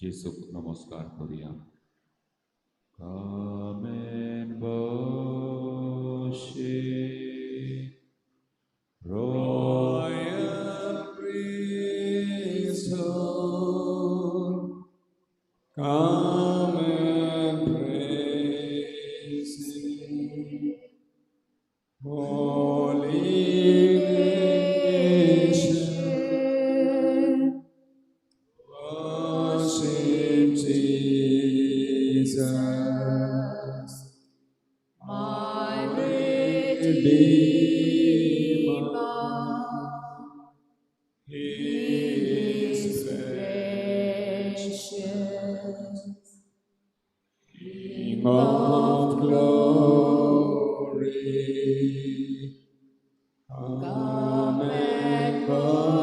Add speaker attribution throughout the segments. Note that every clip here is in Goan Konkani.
Speaker 1: जेजूक नमस्कार करुया. Come and worship,
Speaker 2: Royal priesthood, come and praise Him. Holy nation, worship Jesus,
Speaker 3: My
Speaker 2: Redeemer.
Speaker 3: Redeemer,
Speaker 2: He
Speaker 3: is
Speaker 2: is
Speaker 3: precious,
Speaker 2: King of glory. Come
Speaker 3: Come
Speaker 2: and
Speaker 3: and
Speaker 2: worship,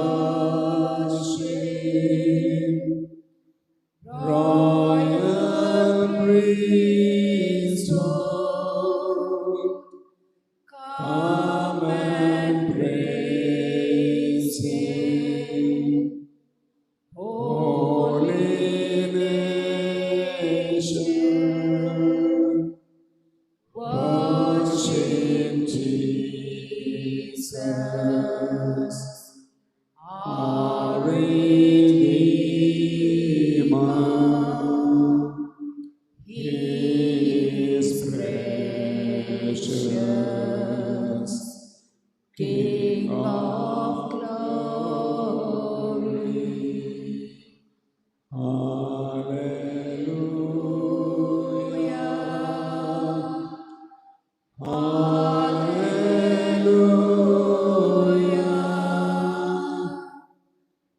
Speaker 3: royal
Speaker 2: royal priesthood.
Speaker 3: Come
Speaker 2: Come
Speaker 3: and
Speaker 2: and
Speaker 3: praise
Speaker 2: praise
Speaker 3: Him.
Speaker 2: Him.
Speaker 3: Holy
Speaker 2: Holy nation,
Speaker 3: nation,
Speaker 2: worship
Speaker 3: worship
Speaker 2: Jesus,
Speaker 3: Jesus,
Speaker 2: our
Speaker 3: our
Speaker 2: Redeemer.
Speaker 3: Redeemer.
Speaker 2: He
Speaker 3: He
Speaker 2: is
Speaker 3: is
Speaker 2: precious,
Speaker 3: precious,
Speaker 2: King
Speaker 3: King
Speaker 2: of
Speaker 3: of glory.
Speaker 2: Hallelujah.
Speaker 3: Hallelujah.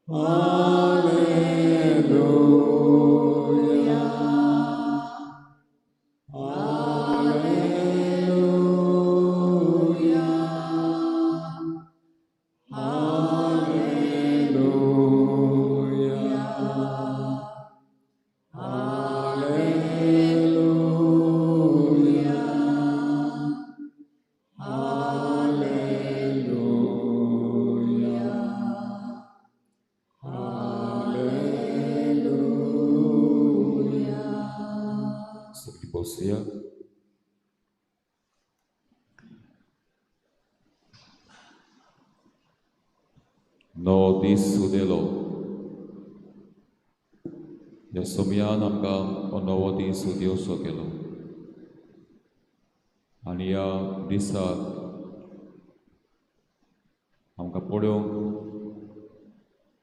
Speaker 2: Hallelujah.
Speaker 3: Hallelujah.
Speaker 2: Hallelujah. Hallelujah. Hallelujah. Hallelujah.
Speaker 1: सगळी बसया. नवो दीस उदेलो. ह्या सोमयान आमकां हो नवो दीस उदेवसो केलो आनी ह्या दिसाक आमकां पळोवंक,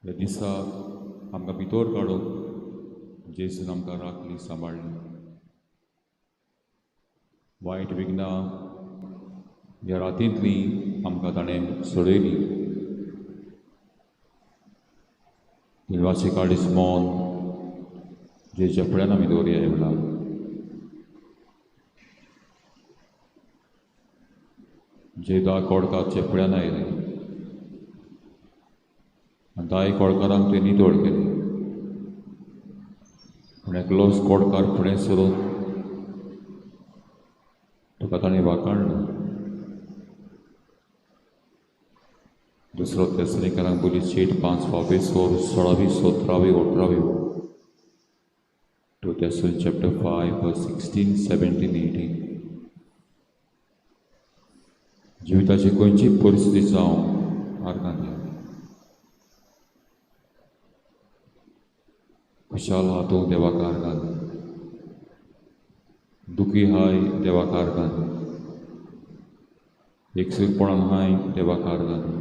Speaker 1: ह्या दिसाक आमकां भितर काडूंक जेजून आमकां राखली, सांबाळ्ळी. वायट विघ्नां ह्या रातींतली आमकां ताणें सोडयली. देवाचें काळीज मन जेच्या फुड्यान आमी दवरया ह्या वेळार. जे धा कोडकार चेपड्यान आयले आनी धाय कोडकारांक ते नितळ केले, पूण एकलोच कोडकार फुडें सरून तुका ताणें वाकाडलो. दुसरो तेसरीकरांक बोली चीट 5 सोर 16वी 17वी 18वी. 2 Thessalonians chapter 5 verse 16, 17, 18. जिविताची खंयची परिस्थिती जावं आर्गां दिया. खुशाल आहा तूं देवाक आर्गां दी, दुखी हाय देवाक आर्गां दी, एकसुरपणान हाय देवाक आर्गां दी,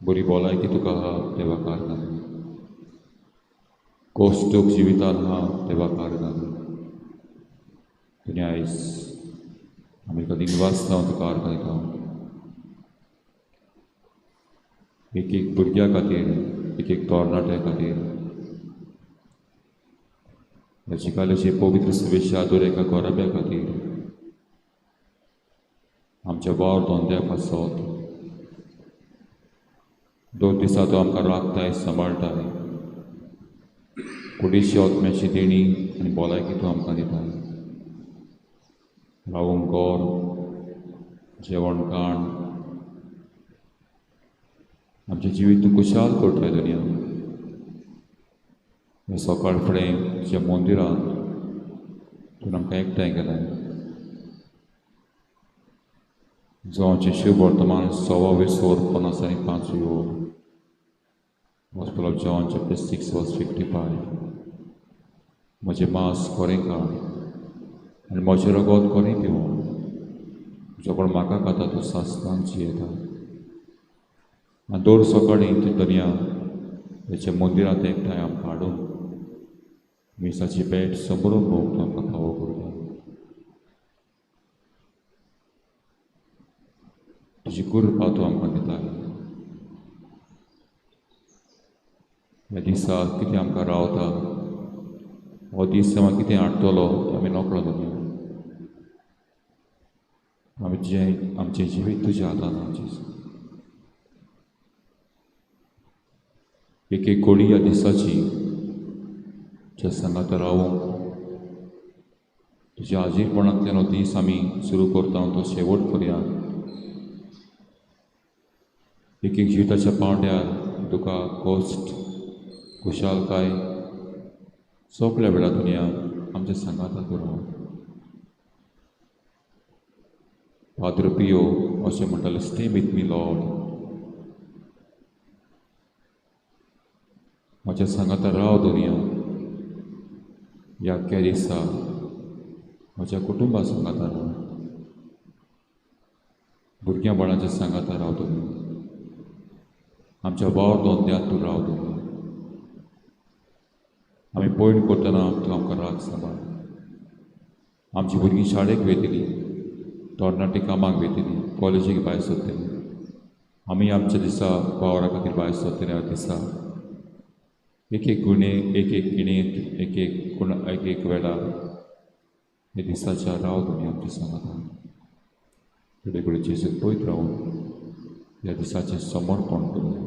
Speaker 1: बरी भलायकी तुका आहा देवाक आर्गां दी, कोश्टूक जिवितान आहा देवाक आर्गां दी. तुवें आयज आमी तुका दिनवास जावन तुका आर्गां दिता. एक एक भुरग्या खातीर, एक एक तरणाट्या खातीर, ह्या चिकालेचे पवित्र सभेच्या दर एका घराब्या खातीर, आमच्या वावर धंद्या पासत दोन दिसा तो आमकां राखताय, सांबाळटाय. कुडीची आत्म्याची देणी आनी भलायकी तूं आमकां दिताय. रावूंक घर, जेवण खाण, आमचें जिवीत तूं खुशाल करताय दुनिया. ह्या सकाळ फुडें तुज्या मंदिरांत तूं आमकां एकठांय केलें. जावचें शिव वर्तमान 5:25 Gospel of John chapter 6 verse 55. म्हजें मांस खरें खाण आनी म्हजें रगत खरें पिवूं, जो कोण म्हाका खाता तो सासणान जियेता. आनी दर सकाळीं ती दर्या तेच्या मंदिरांत एकठांय आमकां हाडून मिसाची भेट समरून भोग आमकां फावो करता. तुजी कृपा तूं आमकां दिता. ह्या दिसा कितें आमकां रावता, हो दीस आमकां कितें हाडटलो आमी नकळो दर्या. आमी जें आमचें जिवीत तुज्या हातान आमचें एक एक घडी ह्या दिसाची तुज्या सांगाता रावूंक तुज्या हाजीरपणांतल्यान हो दीस आमी सुरू करता तो शेवट करुया. एक एक जिविताच्या पांवड्यार तुका कश्ट, खुशालकाय सगळ्या वेळार दुनिया आमच्या सांगाता तूं राव. पाद्र पियो अशें म्हणटाले, स्टे विथ मी लॉर्ड, म्हज्या सांगाता राव दुनिया. ह्या अख्ख्या दिसा म्हज्या कुटुंबा सांगाता राव, भुरग्यां बाळांच्या सांगाता राव दुनिया, आमच्या वावर धंद्यांत तूं राव दुनिया. आमी पयण करतना तूं आमकां राग सांबाळ. आमची भुरगीं शाळेक वयतली, तरणाटी कामाक वयतली, कॉलेजीक भायर सरतली, आमी आमच्या दिसा वावरा खातीर भायर सरतली. ह्या दिसा एक एक गुणे, एक एक किणेंत, एक एक गुण, एक एक वेळार हे दिसाच्या राव तुमी आमच्या सांगाता. थोडे कडेन जेजूक पळयत रावून ह्या दिसाचें समर्पण करुया.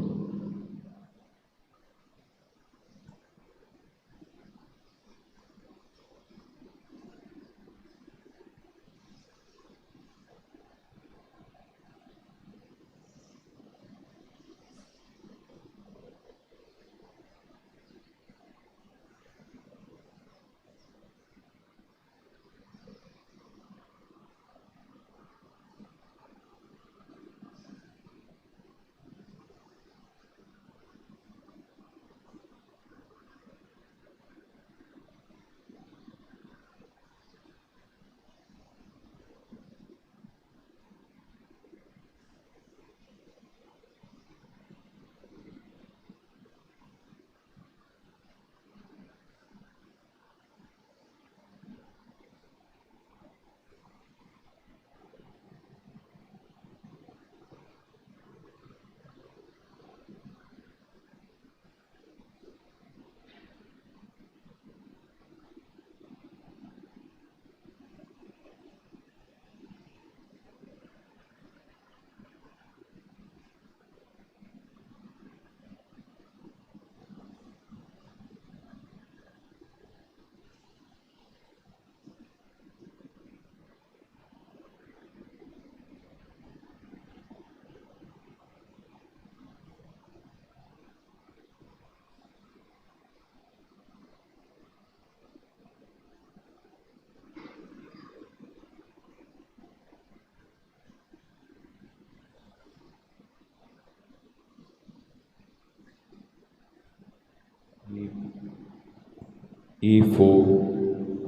Speaker 1: E4,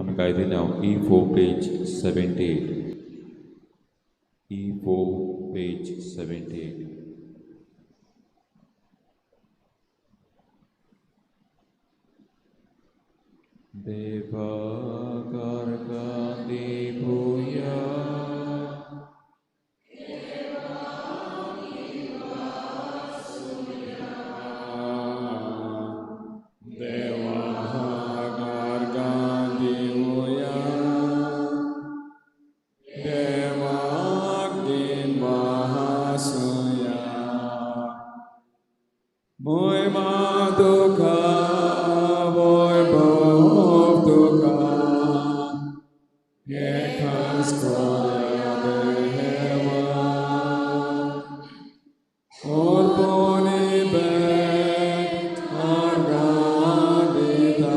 Speaker 1: आमी गायतले हांव E4 page 78. E4 page 78. देवा गार्गांदी भुया
Speaker 2: Orponi bet argandita.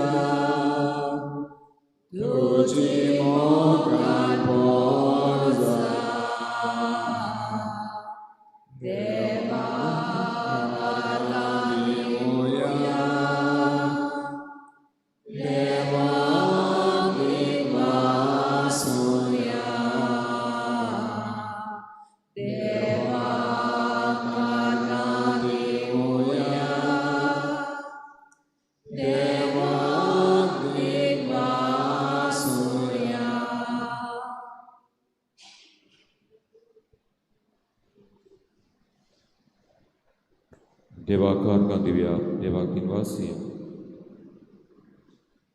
Speaker 1: देवाक अर्गां दिवया, देवाक दिनवासया।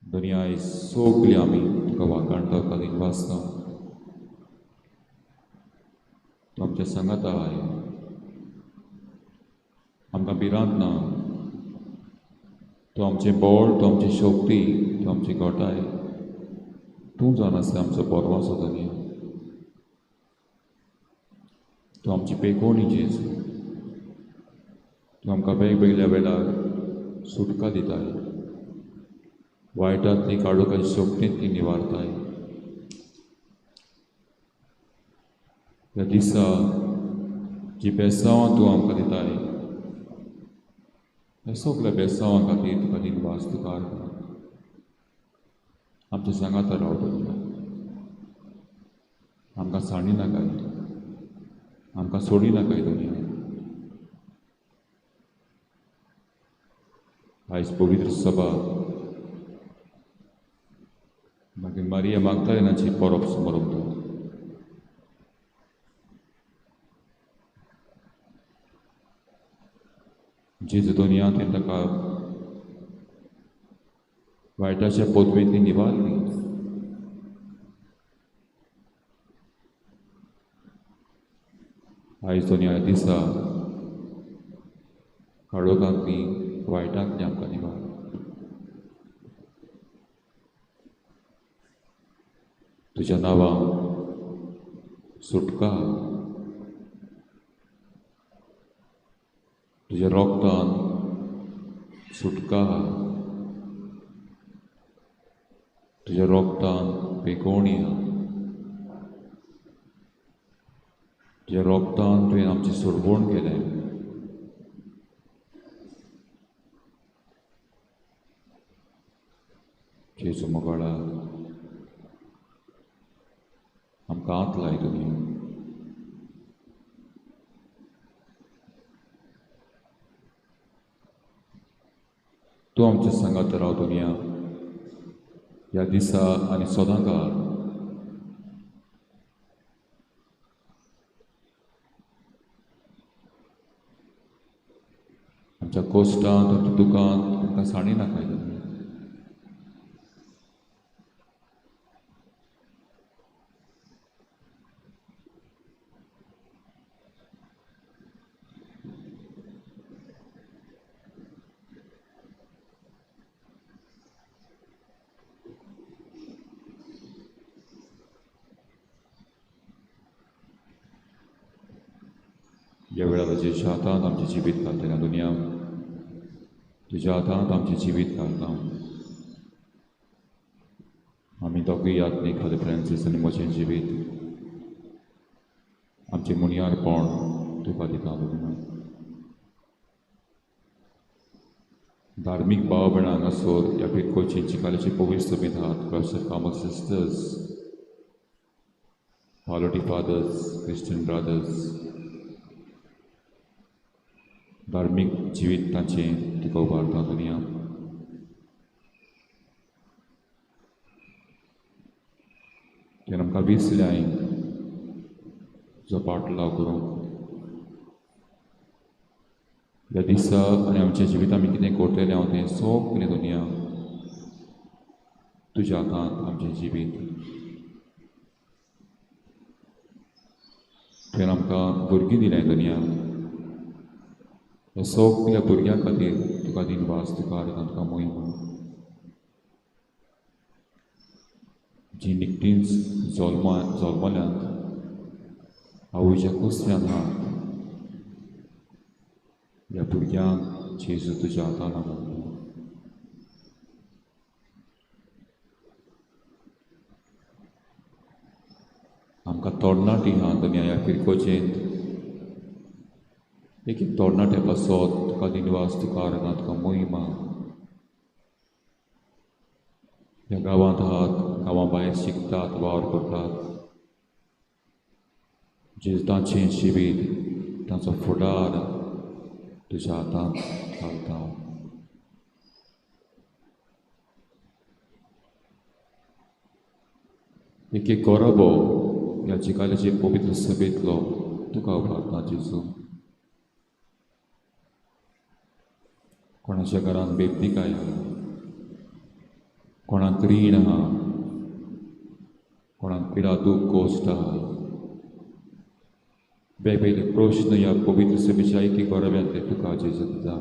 Speaker 1: दुनिया सगळी आमी तुका वाखाणता, तुका दिनवासता। तूं आमच्या सांगाता आहाय, आमकां भिरांत ना। तूं आमचें बळ, तूं आमची शक्ती, तूं आमची घटाय, तूं जावन आसा आमचो बरवासो दुनिया। तूं आमची पेकोवणी जेजू, तूं आमकां वेगवेगळ्या वेळार सुटका दिताय, वायटांतली काळोखाची शक्तींत ती निवारताय। ह्या दिसा जी बेसांवां तूं आमकां दिताय, ह्या सगळ्या बेसांवां खातीर तुका दिनवास, तुका अर्गां। आमच्या सांगाता राव दुनिया, आमकां सांडी नाकाय, आमकां सोडी नाकाय दुनिया। आयज पवित्र सभा मागीर मारिया मागदालेनाची परब समरंभ। जेजू दुनिया तें ताका वायटाच्या पदवेंतली निवारली। आयज दुनिया दिसा काळोखांतली वायटांतली आमकां निवार। तुज्या नांवान सुटका, तुज्या रोगतान सुटका, तुज्या रोगतान पेकोवणी, तुज्या रोगतान तुवें आमची सोडवण केलें। जेजू मोगाळा, आमकां हात लाय दुनिया। तूं आमच्या सांगात राव दुनिया, ह्या दिसा आनी सदांकाळ। आमच्या कोश्टांत, आमच्या दुकांत आमकां सांडी नाकाय दुनिया। ह्या वेळार जेच्या हातांत आमचें जिवीत घालतना दुनिया, तुज्या हातांत आमचें जिवीत घालता। आमी दोगूय यात्नीक फादर फ्रांसीस आनी म्हजें जिवीत, आमचें मुनियारपण तुका दिता दुनिया। धार्मीक भाव भयणां हांगासर ह्या पिरकोची चिकालेचे पवित्र सभेंत आहात, Blessed Carmel sisters, Pallotti fathers, Christian brothers, धार्मीक जिवीत तांचें तुका उबारता दुनिया। तेन्ना आमकां विसल्याय तुजो पाटलाव करूंक। ह्या दिसा आनी आमच्या जिवितांत आमी कितें करतले हांव तें सगळें दुनिया तुज्या हातांत आमचें जिवीत। तुवें आमकां भुरगीं दिल्याय दुनिया, ह्या सगळ्या भुरग्यां खातीर तुका दिनवास, तुका अर्गां, तुका मोहिमा। जी निकतींच जल्मल्यांत, आवयच्या कुसल्यान आहात, ह्या भुरग्यांक जेजू तुज्या हातान घालता। आमकां तरणाटी आहा दुनिया ह्या फिरकोचेंत, एक एक तरणाट्या पासत तुका दिनवास, तुका अर्गां, तुका मोहिमा। ह्या गांवांत आहात, गांवां भायर शिकतात, वावर करतात, जेजू तांचें जिवीत, तांचो फुडार तुज्या हातांत घालता। एक एक गरबो ह्या चिकालेचे पवित्र सभेंतलो तुका उबारता जेजू। कोणाच्या घरांत बेबदिकाय आहा, कोणाक रीण आहा, कोणाक पिडा दूख कोश्ट आहा. वेगवेगळे प्रश्न ह्या पवित्र सभेच्या एक घराब्यांतले तुका जेजू दिता.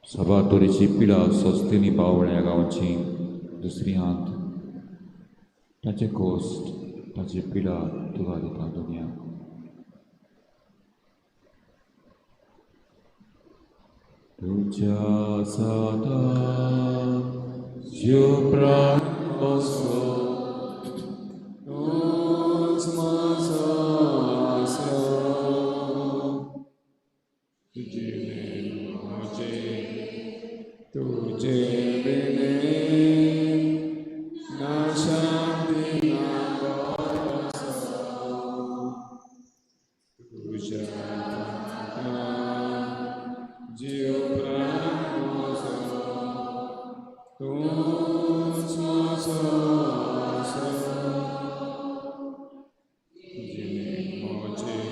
Speaker 1: साबार तरेची पिडा सोंसतली भाव ह्या गांवची दुसरी हात ताचे कोश्ट ताची पिडा तुका दिता दुनिया. तुज्या सादान जीव प्राण असो
Speaker 3: तूंच म्हजो आसरो, जिणें म्हजें तुजे विणें ना शांती ना भरवंसो, तुज्या हातान जीव प्राण म्हजो तूंच म्हजो आसरो, जिणें म्हजें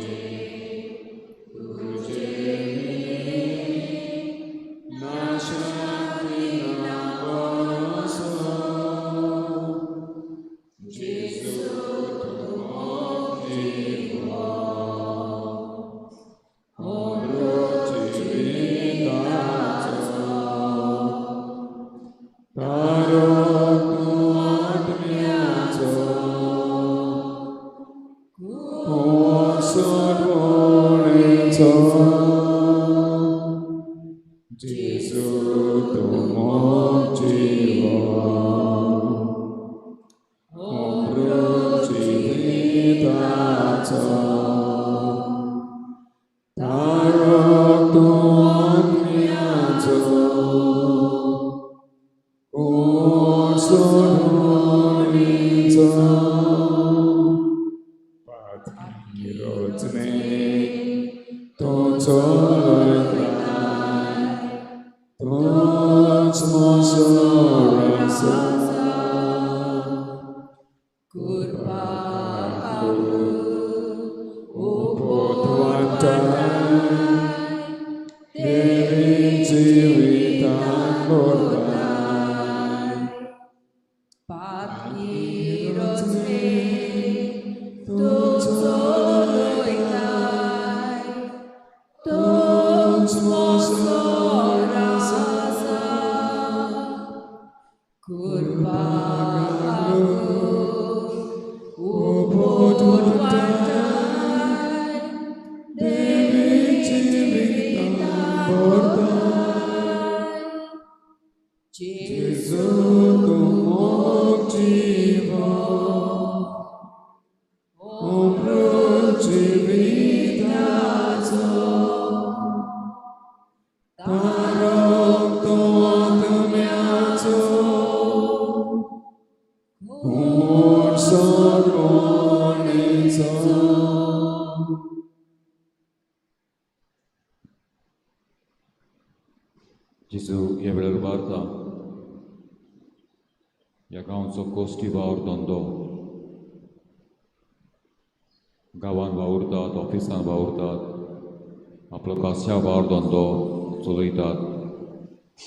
Speaker 3: तुजे विणें ना शांती ना भरवंसो, जेजू तूं जीव अमृत जिविताचो, तारो तूं आत्म्याचो, कोण सोडवणेचो, जेजू तूं जीव अमृत जिविताचो, तारो तूं आत्म्याचो, कोण सोडवणेचो. पातकी तूं चलयताय, तूंच म्हजो राजा, उपतवांताय देवी जिवितान भरताय, तूं चलयताय, तूंच म्हजो राजा, उपतवांताय देवी जिवितान भरताय, जेजू तूं जीव अमृत जिविताचो, तारो तूं आत्म्याचो, कोण सोडवणेचो.
Speaker 1: जेजू ह्या वेळार उबारता ह्या गांवचो कोश्टी वावर धंदो, गांवांत वावुरतात, ऑफिसांत वावुरतात, आपलो खासा वावर धंदो चलयतात,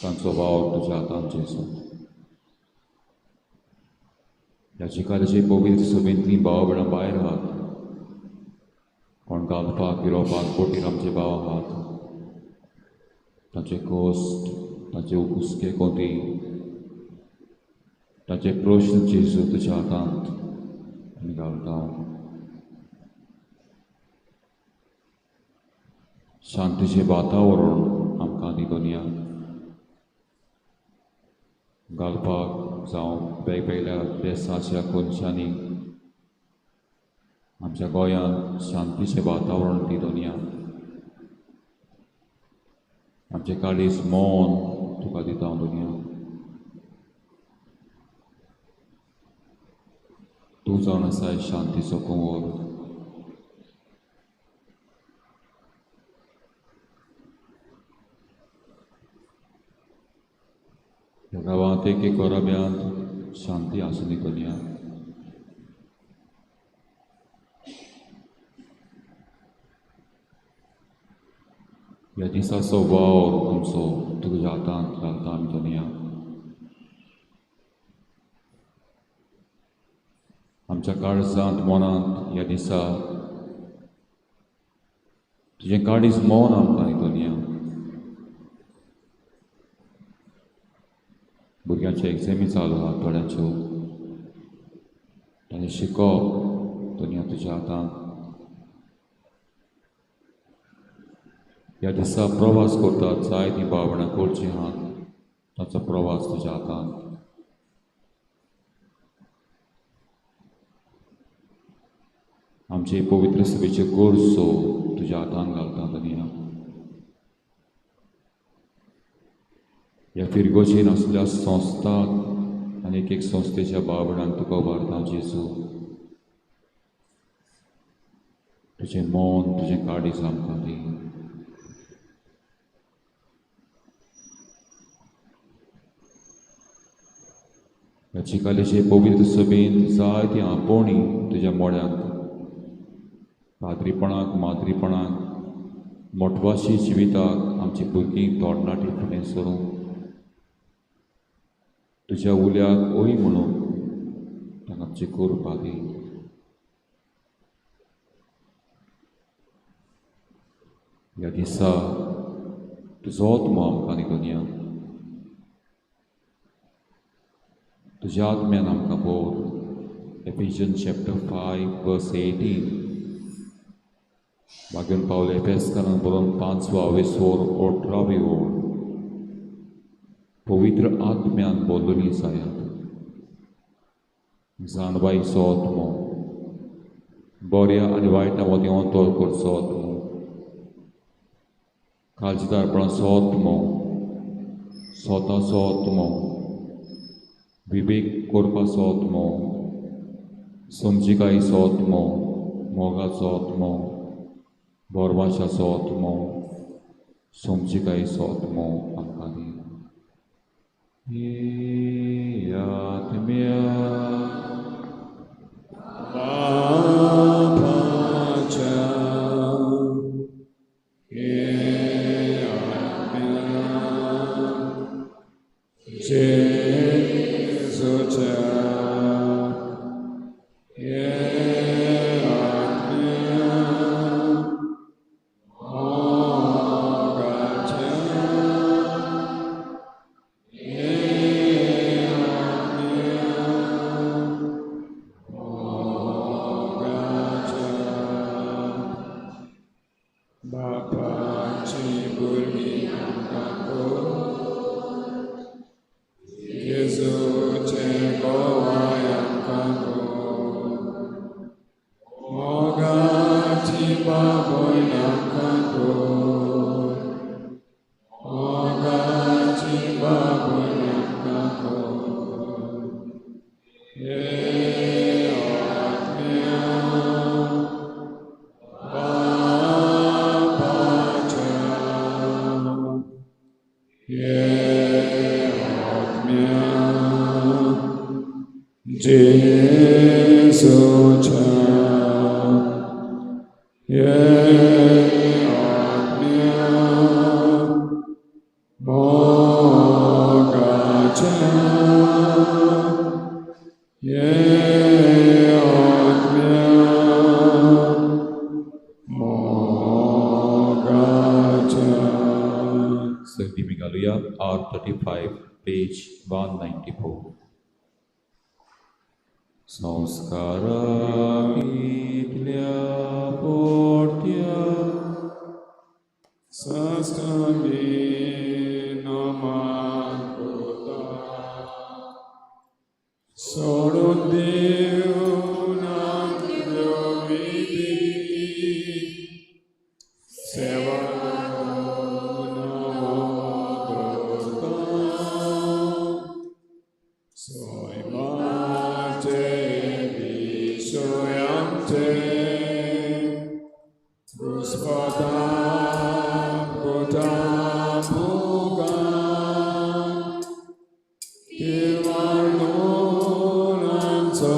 Speaker 1: तांचो वावर तुज्या हातान जेजू. ह्या जिकाराचे पवित्र सभेंतलीं भाव भयणां भायर आहात, कोण गाल्फाक युरोपाक बोटीर आमचे भाव आहात, तांचे कोश्ट तांचे हुस्के कोती तांचे प्रश्न जेजू तुज्या हातांत आमी घालता. शांतीचें वातावरण आमकां दी दुनिया घालपाक जावं वेगवेगळ्या देसाच्या कोनशांनी आमच्या गोंयांत शांतीचें वातावरण दी दुनिया. आमचें काळीज मौन तुका दिता हांव दुनिया. तूं जावन आसाय शांतीचो कुंवर. ह्या गांवांत एक एक घराब्यांत शांती आसूं दी दुनिया. ह्या दिसाचो वावर आमचो तुज्या हातांत घालता आमी धनया. आमच्या काळजांत मनांत ह्या दिसा तुजें काळीज मौन आमकां न्ही धनया. भुरग्यांच्यो एग्जामी चालू आहा थोड्यांच्यो, तांचें शिकप धनया तुज्या हातांत. ह्या दिसा प्रवास करतात जायतीं भावणां करचीं आहात, ताचो प्रवास तुज्या हातांत. आमचे पवित्र सभेच्यो गरजो तुज्या हातांत घालता धनया. ह्या फिरगोजेन आसल्या संस्थाक आनी एक एक संस्थेच्या भावणांक तुका उबारता जेजू. तुजें मन तुजें काळीज आमकां दी. ह्या चिकालेचे पवित्र सभेंत जायती आपोवणी तुज्या मोड्यांत, पाद्रीपणाक, माद्रीपणाक, मोटवाशी जिविताक आमची भुरगीं तरणाटीं फुडें सरूं तुज्या उल्याक ओय म्हणून तांकां चिकोर दी. ह्या दिसा तुजो आत्मो आमकां न्ही धनया, तुज्या आत्म्यान आमकां भर. एफिजन चॅप्टर 5 वर्स 18. मागीर पावले एफेसकारांक बरोवन 5वो वेसोर 18वी ओळ. पवित्र आत्म्यान बोलली जायात. जाणवायचो आत्मो, बऱ्या आनी वायटा मदीं अंतर करचो आत्मो, काळजीदारपणाचो आत्मो, स्वताचो आत्मो, विवेक करपाचो आत्मो, समजिकायेचो आत्मो, मोगाचो आत्मो, बोरवाशाचो आत्मो, समजिकायेचो आत्मो आमकां दी. हे आत्म्या
Speaker 3: बापाच्या हे आत्म्या जेजूच्या हे आत्म्या मोगाच्या हे आत्म्या मोगाच्या. बापाची भुरगीं आमकां कर, जेजूचें गोवाय आमकां कर, मोगाची बाबय आमकां कर, मोगाची बाबय आमकां कर. हे आत्म्या बापाच्या हे आत्म्या जेजूच्या हे आत्म्या मोगाच्या हे आत्म्या मोगाच्या.
Speaker 1: सगळीं मी घालुया R35 page 194. संस्कारा इतल्या पोर्त्या
Speaker 3: साष्टांगी नमन करता, सोडून दिवन आमच्यो विधी, सेवा नवो दवरता, सैमाचे विशय आमचे घुस्पता गोटा मुखार, किरवाणून आमचो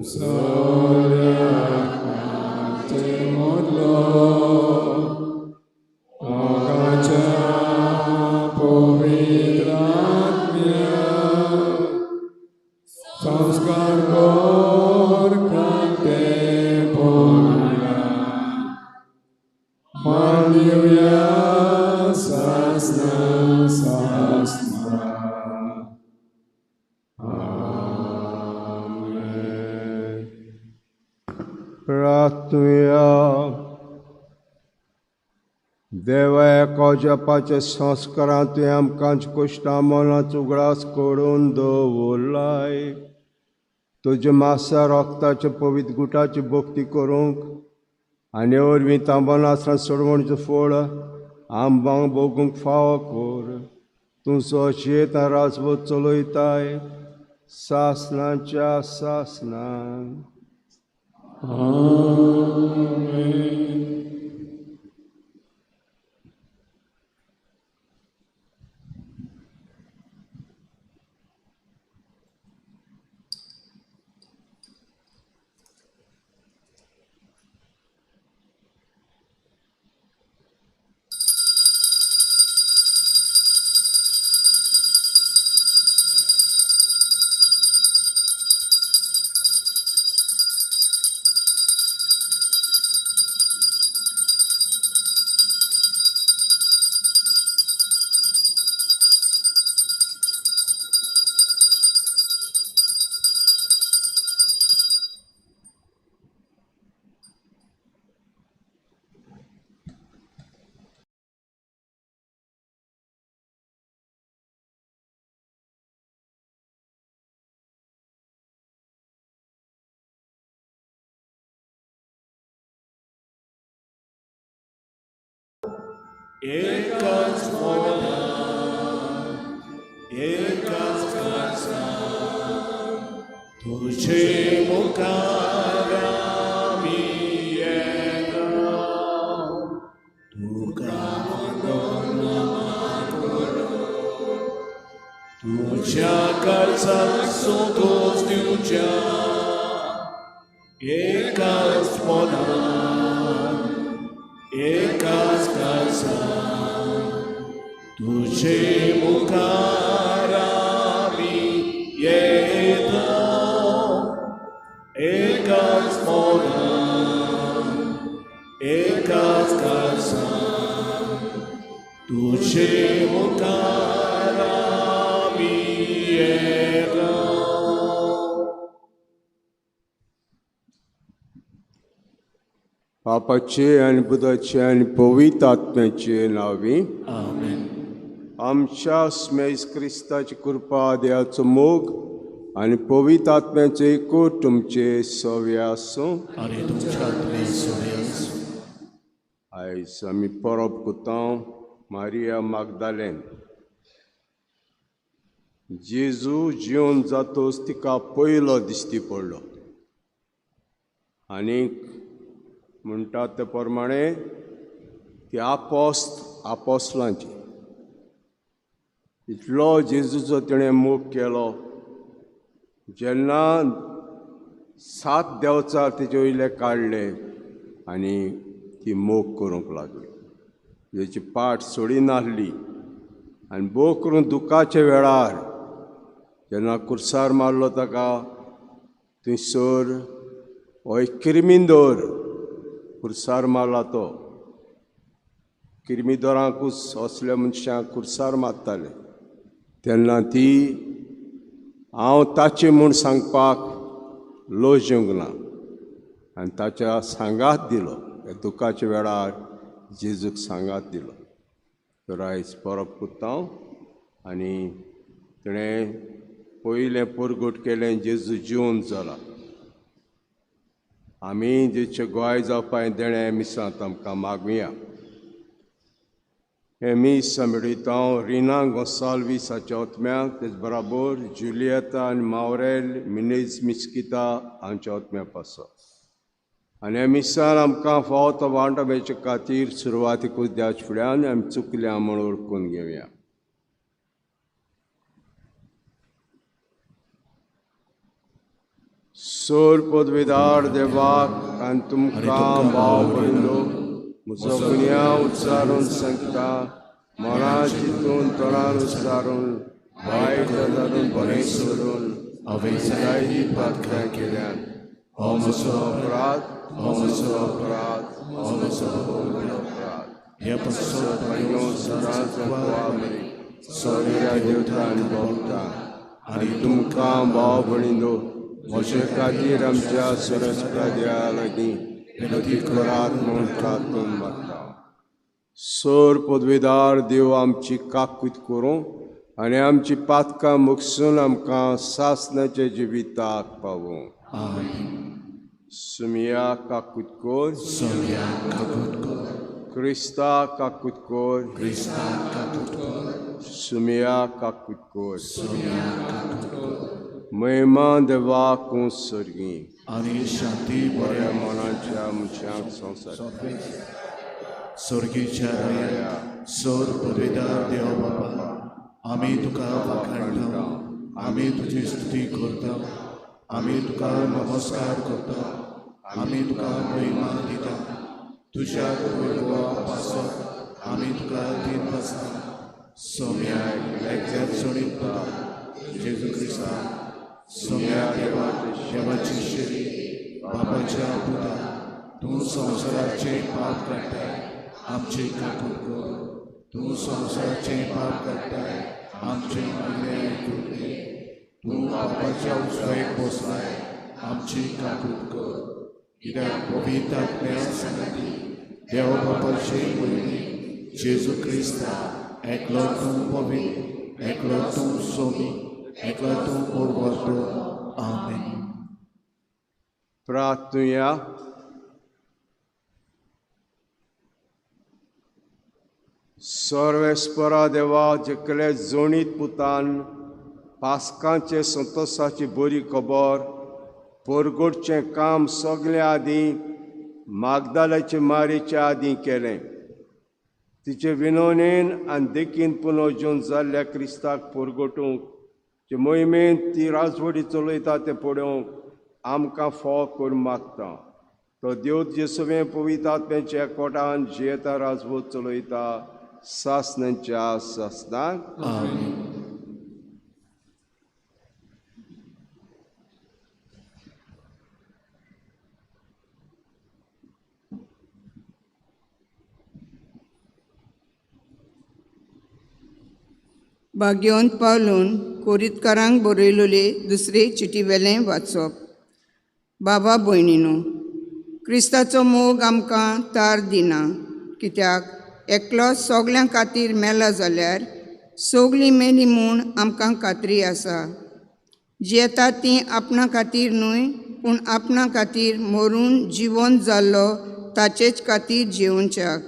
Speaker 3: सोऱ्याक आमचे मोदलो मोगाच्या पवित्र आत्म्या संस्कार कर कांते पळोवया मान दिवया सासना सासना. आमेन.
Speaker 4: प्रार्थुया. देवा एका जपाच्या संस्कारांत तुवें आमकां कुश्टा मनाचो उगडास करून दवरलाय. तुज्या मासा रक्ताच्या पवित्र गुटाची भक्ती करूंक आनी वरवीं तांबनासरां सोडवणचें फळ आंबांक भोगूंक फावो कर. तूं सोशेत राजवत चलयताय सासनाच्या सासनान.
Speaker 3: आमेन.
Speaker 5: एकाच मनान एकाच काळजान तुजे मुखार आमी येता तुका वंदना करून तुज्या काळजाक संतोश दिवच्या एकाच मनान एकाच काळजान तुजे मुखार आमी येता एकाच मनान एकाच काळजान तुजे मुखार आमी येता.
Speaker 4: बापाचे आनी पुताचे आनी पवित्र आत्म्याचे नांवी.
Speaker 5: आमेन.
Speaker 4: आमच्या स्मेस क्रिस्ताची कृपा, देवाचो मोग आनी पवित्र आत्म्याचो एकूट तुमचे सवे आसूं.
Speaker 5: आनी तुमच्या आत्मे सवे आसूं.
Speaker 4: आयज आमी परब कोता मारिया मागदालेन. जेजू जिवन जातोच तिका पयलो दिश्टी पडलो आनी म्हणटा ते प्रमाणे ती आपोस्त आपोस्लांची इतलो जेजूचो तिणें मोग केलो. जेन्ना 7 देंवचार तेजे वयले काडले आनी ती मोग करूंक लागली, तेची पाट सोडिनासली आनी भोव करून दुखाच्या वेळार जेन्ना कुर्सार मारलो ताका थंयसर हो एक किर्मिंदोर कुर्सार मारला तो किर्मिदोरांकूच असल्या मनशांक कुर्सार मारताले. तेन्ना ती हांव ताचें म्हूण सांगपाक लज येवंक ना आनी ताच्या सांगात दिलो. ह्या दुखाच्या वेळार जेजूक सांगात दिलो. तर आयज परब कोता आनी तिणें पयलें परगट केलें जेजू जिवन जाला. आमी जेचे गोवाय जावपा देणें मिसांत आमकां मागुया. हें मीस मेळयता रिना गोंसाल्वीस हाच्या ओतम्याक, तेच बराबर जुलियता आनी मावरेल मिनेज मिस्किता हांच्या ओतम्या पासो. आनी ह्या मिसान आमकां फावो तो वांटो मेळचे खातीर सुरवातीकूच द्याच फुड्यान आमी चुकल्या म्हूण वळखून घेवया. सोर पदवेदार देवाक आनी तुमकां भाव भयणींनो म्हजो गुन्यांव उच्चारून सांगता मना चिंतून तोंडान उच्चारून वायट धरून बरें सोडून
Speaker 5: हांवें
Speaker 4: जायतीं पातकां केल्यान.
Speaker 5: हो म्हजो
Speaker 4: अपराध, हो म्हजो अपराध, हो म्हजो व्हडलो अपराध.
Speaker 5: हे पासत
Speaker 4: भायलो सदांच मरी सोऱ्या देवता आनी भोगता आनी तुमकां भाव भयणींनो म्हजे खातीर आमच्या सरस्पा देवा लागीं विनती करात म्हूण प्रार्थना मागता. सोर पदवेदार देव आमची काकूत करूं आनी आमची पातकां मुगसून आमकां सासणाच्या जिविताक पावूं.
Speaker 5: आमेन.
Speaker 4: सुमिया काकूत कर,
Speaker 5: सोम्या काकूत कर,
Speaker 4: क्रिस्ता काकूत कर,
Speaker 5: क्रिस्ता काकूत कर,
Speaker 4: सुमिया काकूत कर.
Speaker 5: सोम्या काकूत कर.
Speaker 4: महिमा देवाक सर्गी
Speaker 5: आनी शांती
Speaker 4: बऱ्या
Speaker 5: बऱ्या
Speaker 4: मनाच्या मनशांक संवसार.
Speaker 5: स्वर्गीच्या राया सोर पदवेदार देव बाबा, आमी तुका वाखाणटा, आमी तुजी स्तुती करता, आमी तुका नमस्कार करता, आमी तुका महिमा दिता. तुज्या वैभवा पासत आमी तुका दीन आसता. सोम्या एकल्याच जोडीत पुता जेजू क्रिस्ता, सोम्या देवा देवाची शेरी बाबाच्या पुता, तूं संवसाराचें पाप काडटाय आमचें काकूट कर. तूं संवसाराचें पाप काडटाय आमचें अन्याय करूं. तूं बापाच्या उजवेक बसलाय आमची काकूट कर. कित्याक पवित्र आत्म्या सांगाती देव बापाचे पयलीं जेजू क्रिस्ता एकलो तूं पवित्र, एकलो तूं सोमी, एकलो तूं पोरवतो. आमेन.
Speaker 4: प्रार्थनुया. सर्वेस्परा देवा, जेकले जोणीत पुतान पास्कांचे संतोसाची बरी खबर परगटचें काम सगल्या आदीं मागदालाचे मारीच्या आदीं केलें, तिचे विनोनेन आनी देखीन पुनर्जून जाल्ल्या क्रिस्ताक परगटूंक जे मोहिमेन ती राजवटी चलयता तें पळोवंक आमकां फोव करून मागता. तो देव जेसुवें पवित्र आत्म्याच्या कोटान जियेता राजवट चलयता सासणाच्या सासणाक.
Speaker 5: आमेन.
Speaker 6: भाग्यवंत पावलून कोरीतकारांक बरयलेले दुसरे चिटी वेलें वाचप. बाबा भयणीनो, क्रिस्ताचो मोग आमकां तार दिना, कित्याक एकलो सगल्यां खातीर मेला जाल्यार सगलीं मेली म्हूण आमकां खात्री आसा. जियेता तीं आपणा खातीर न्हय, पूण आपणा खातीर मरून जिवन जाल्लो ताचेच खातीर जियोवच्याक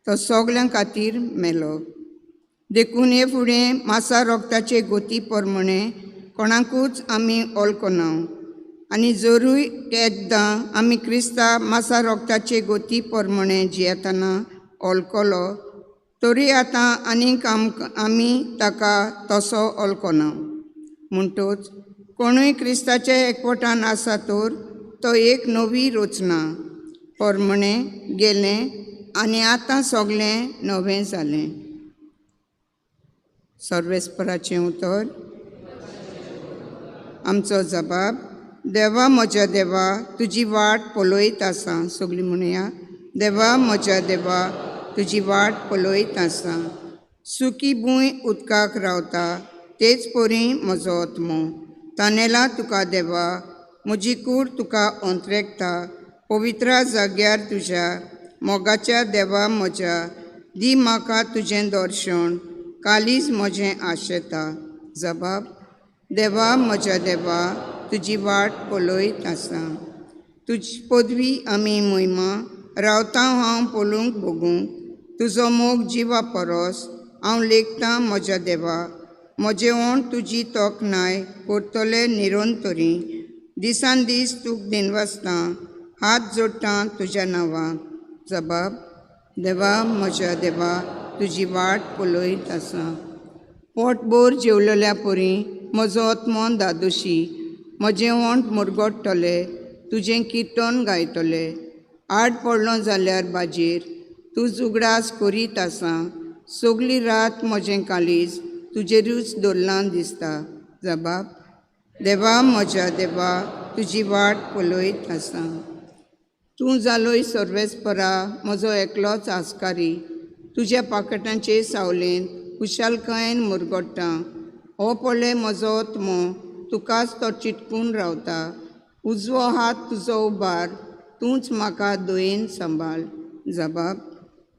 Speaker 6: तो सगल्यां खातीर मेलो. देखून हे फुडें मासा रोगताचे गोती प्रमाणे कोणाकूच आमी वळखना. आनी जरूय एकदां आमी क्रिस्ता मासा रोगताचे गोती प्रमाणे जियेतना वळखलो, तरी आतां आनीक आमी ताका तसो वळखना. म्हणटूच कोणूय क्रिस्ताच्या एकवटान आसा तर तो एक नवी रचना प्रमाणे गेलें आनी आतां सगळें नवें जालें. सर्वेस्पराचें उतर. आमचो जबाब. देवा म्हज्या देवा, तुजी वाट पळयत आसा. सगळीं म्हणया, देवा म्हज्या देवा, तुजी वाट पळयत आसा. सुकी भूंय उदकाक रावता तेच परी म्हजो आत्मो तानेला तुका देवा. म्हजी कूड तुका अंतरेकता पवित्र जाग्यार तुज्या मोगाच्या देवा म्हज्या. दी म्हाका तुजें दर्शन, कालीज म्हजें आशेता. जबाब. देवा म्हज्या देवा, तुजी वाट पळयत आसा. तुजी पदवी आमी महिमा रावता हांव पळोवंक भोगूंक. तुजो मोग जिवा परस हांव लेखतां म्हज्या देवा. म्हजें ओंठ तुजी तोखणाय करतले निरंतरी. दिसान दीस तूं दिनवासता, हात जोडटा तुज्या नांवाक. जबाब. देवा म्हज्या देवा, तुजी वाट पळयत आसा. पोटभर जेवलेल्या परी म्हजो आत्मो दादोशी. म्हजें ओंठ मुरगट्टले तुजें किर्तन गायतले. आड पडलो जाल्यार बाजेर तूं उगडास करीत आसा. सगली रात म्हजें काळीज तुजेरूच दवरलां दिसता. जबाब देवा म्हज्या देवा तुजी वाट पळयत आसा. तूं जालोय सर्वेस्परा म्हजो एकलोच आस्कारी. तुज्या पाकटांचे सावलेंत खुशालकायेन मुरगट्टा. हो पळय म्हजो आत्मो तुकाच तो चिटकून रावता. उजवो हात तुजो उबार तूंच म्हाका दयेन सांबाळ. जबाब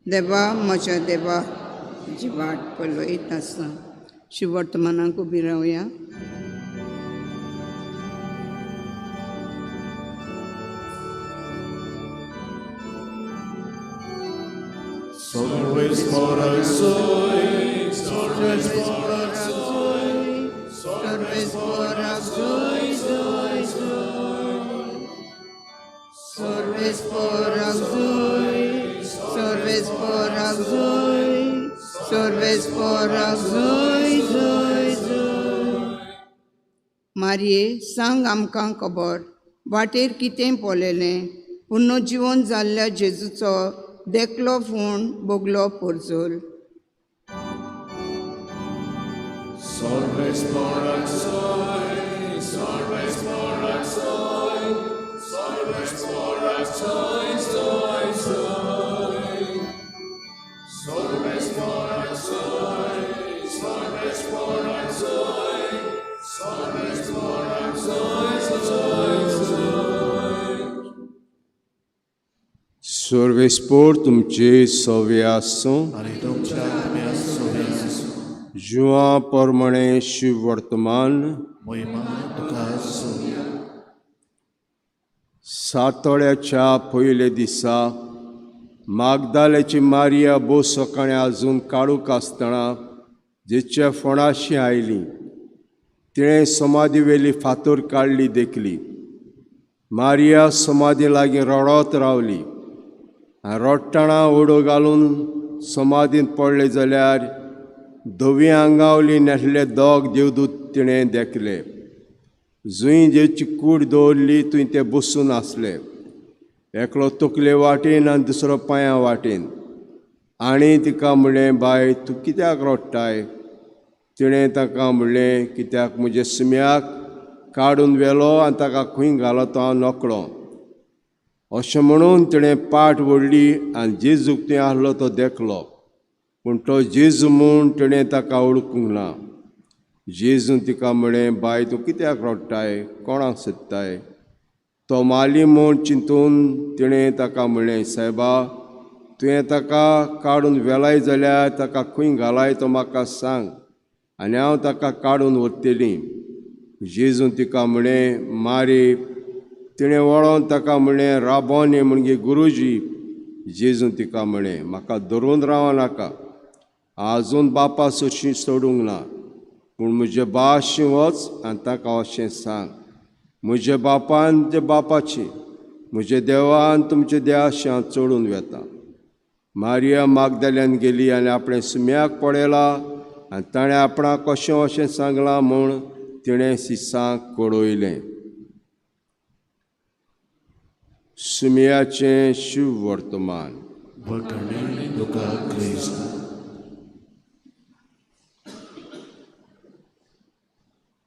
Speaker 6: देवा म्हज्या देवा तुजी वाट पळयत आसा. शिवर्तमानाक उबी रावया.
Speaker 5: Solves por zoy,
Speaker 6: Solves por zoy, zoy, zoy. Solves por zoy, solves por zoy, solves por zoy, zoy, zoy. मारये सांग आमकां खबर वाटेर कितें पळयलें. पुनर्जिवन जाल्ल्या जेजूचो देखलो फोण बोगलो पोरजोल.
Speaker 5: Solves por zoy, solves por zoy, solves por zoy, zoy, zoy. Solves por zoy, solves por zoy, solves por zoy, zoy, zoy.
Speaker 4: सर्वेस्पोर तुमचे सवे आसूं.
Speaker 5: आनी तुमच्या आत्म्या सोबे आसूं.
Speaker 4: जुआं परमणे शिव वर्तमान.
Speaker 5: मोहिमा तुका आसूं.
Speaker 4: सातोळ्याच्या पयले दिसा मागदाल्याची मारिया भोव सकाळीं आजून काडूंक आसतना जेच्या फोंडाशी आयली. तिणें समाधी वेली फातोर काडली देखली. मारिया समाधी लागीं रडत रावली आनी रडटना उडो घालून समाधींत पडले जाल्यार धवी आंगावली न्हेसले दोग देवदूत तिणें देखले. जंय जेची कूड दवरली थंय ते बसून आसले. एकलो तकले वाटेन आनी दुसरो पांयां वाटेन. आनी तिका म्हणलें, बाय तूं कित्याक रडटाय? तिणें ताका म्हणलें, कित्याक म्हज्या सुम्याक काडून व्हेलो आनी ताका खंय घालो तो हांव नकळो. अशें म्हणून तिणें पाट व्हडली आनी जेजूक थंय आसलो तो देखलो, पूण तो जेजू म्हूण तिणें ताका वळखूंक ना. जेजून तिका म्हणलें, बाय तूं कित्याक रडटाय? कोणाक सोदताय? तो माली म्हूण चिंतून तिणें ताका म्हणलें, सायबा तुवें ताका काडून व्हेलाय जाल्यार ताका खंय घालाय तो म्हाका सांग आनी हांव ताका काडून व्हरतली. जेजून तिका म्हणलें, मारी. तिणें वळोन ताका म्हणलें, राबोनी म्हणजे गुरुजी. जेजून तिका म्हणलें, म्हाका धरून राव नाका, आजून बापा सोशी सोडूंक ना, पूण म्हजे बाशी वच आनी ताका अशें सांग, म्हज्या बापान ते बापाची, म्हज्या देवान तुमच्या देवाशी हांव चडून वेता. मारिया मागदाल्यान गेली आनी आपणें सुम्याक पळयला आनी ताणें आपणाक कशें अशें सांगलां म्हूण तिणें सिसांक कळयलें. सुम्याचें शिववर्तमान.
Speaker 5: वखणी तुका क्रिस्त.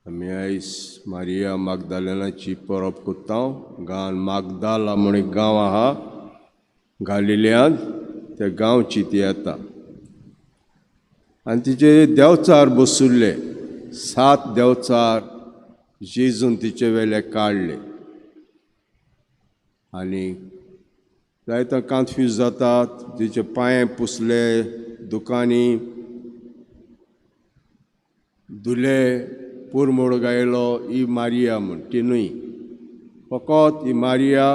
Speaker 4: आमी आयज मारिया मागदालेनाची परब करता. गांवान मागदाला म्हूण एक गांव आहा गालिल्यांत, त्या गांवची ती येता आनी तिचे देवचार बसुल्ले. 7 देवचार जेजून तिचे वेले काडले आनी जायते कन्फ्यूज जातात. तिचे पांय पुसले, दुकांनी धुले, पुरमोड गायलो. ही मारिया म्हूण ती न्हय, फकत ही मारिया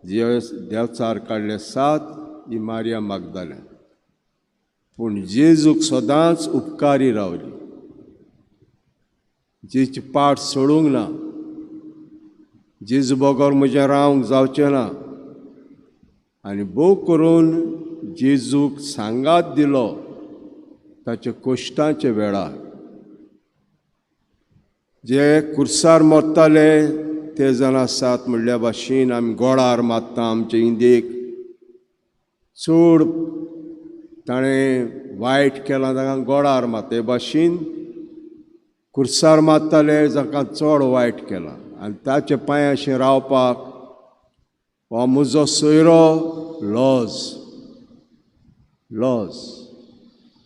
Speaker 4: जे देवचार काडले 7, ही मारिया मागदालें. पूण जेजूक सदांच उपकारी रावली, जेची पाट सोडूंक ना. जेजू बगर म्हजें रावंक जावचें ना. आनी भोव करून जेजूक सांगात दिलो ताच्या कश्टांच्या वेळार. जे कुर्सार मरताले ते जाण आसात म्हणल्या भाशेन आमी गोडार मारता आमचे इंदेक चड ताणें वायट केलां ताका गोडार मारता. हे भाशेन कुर्सार मारताले जाका चड वायट केलां आनी ताचे पांयाशी रावपाक हो म्हजो सोयरो लॉज लॉज.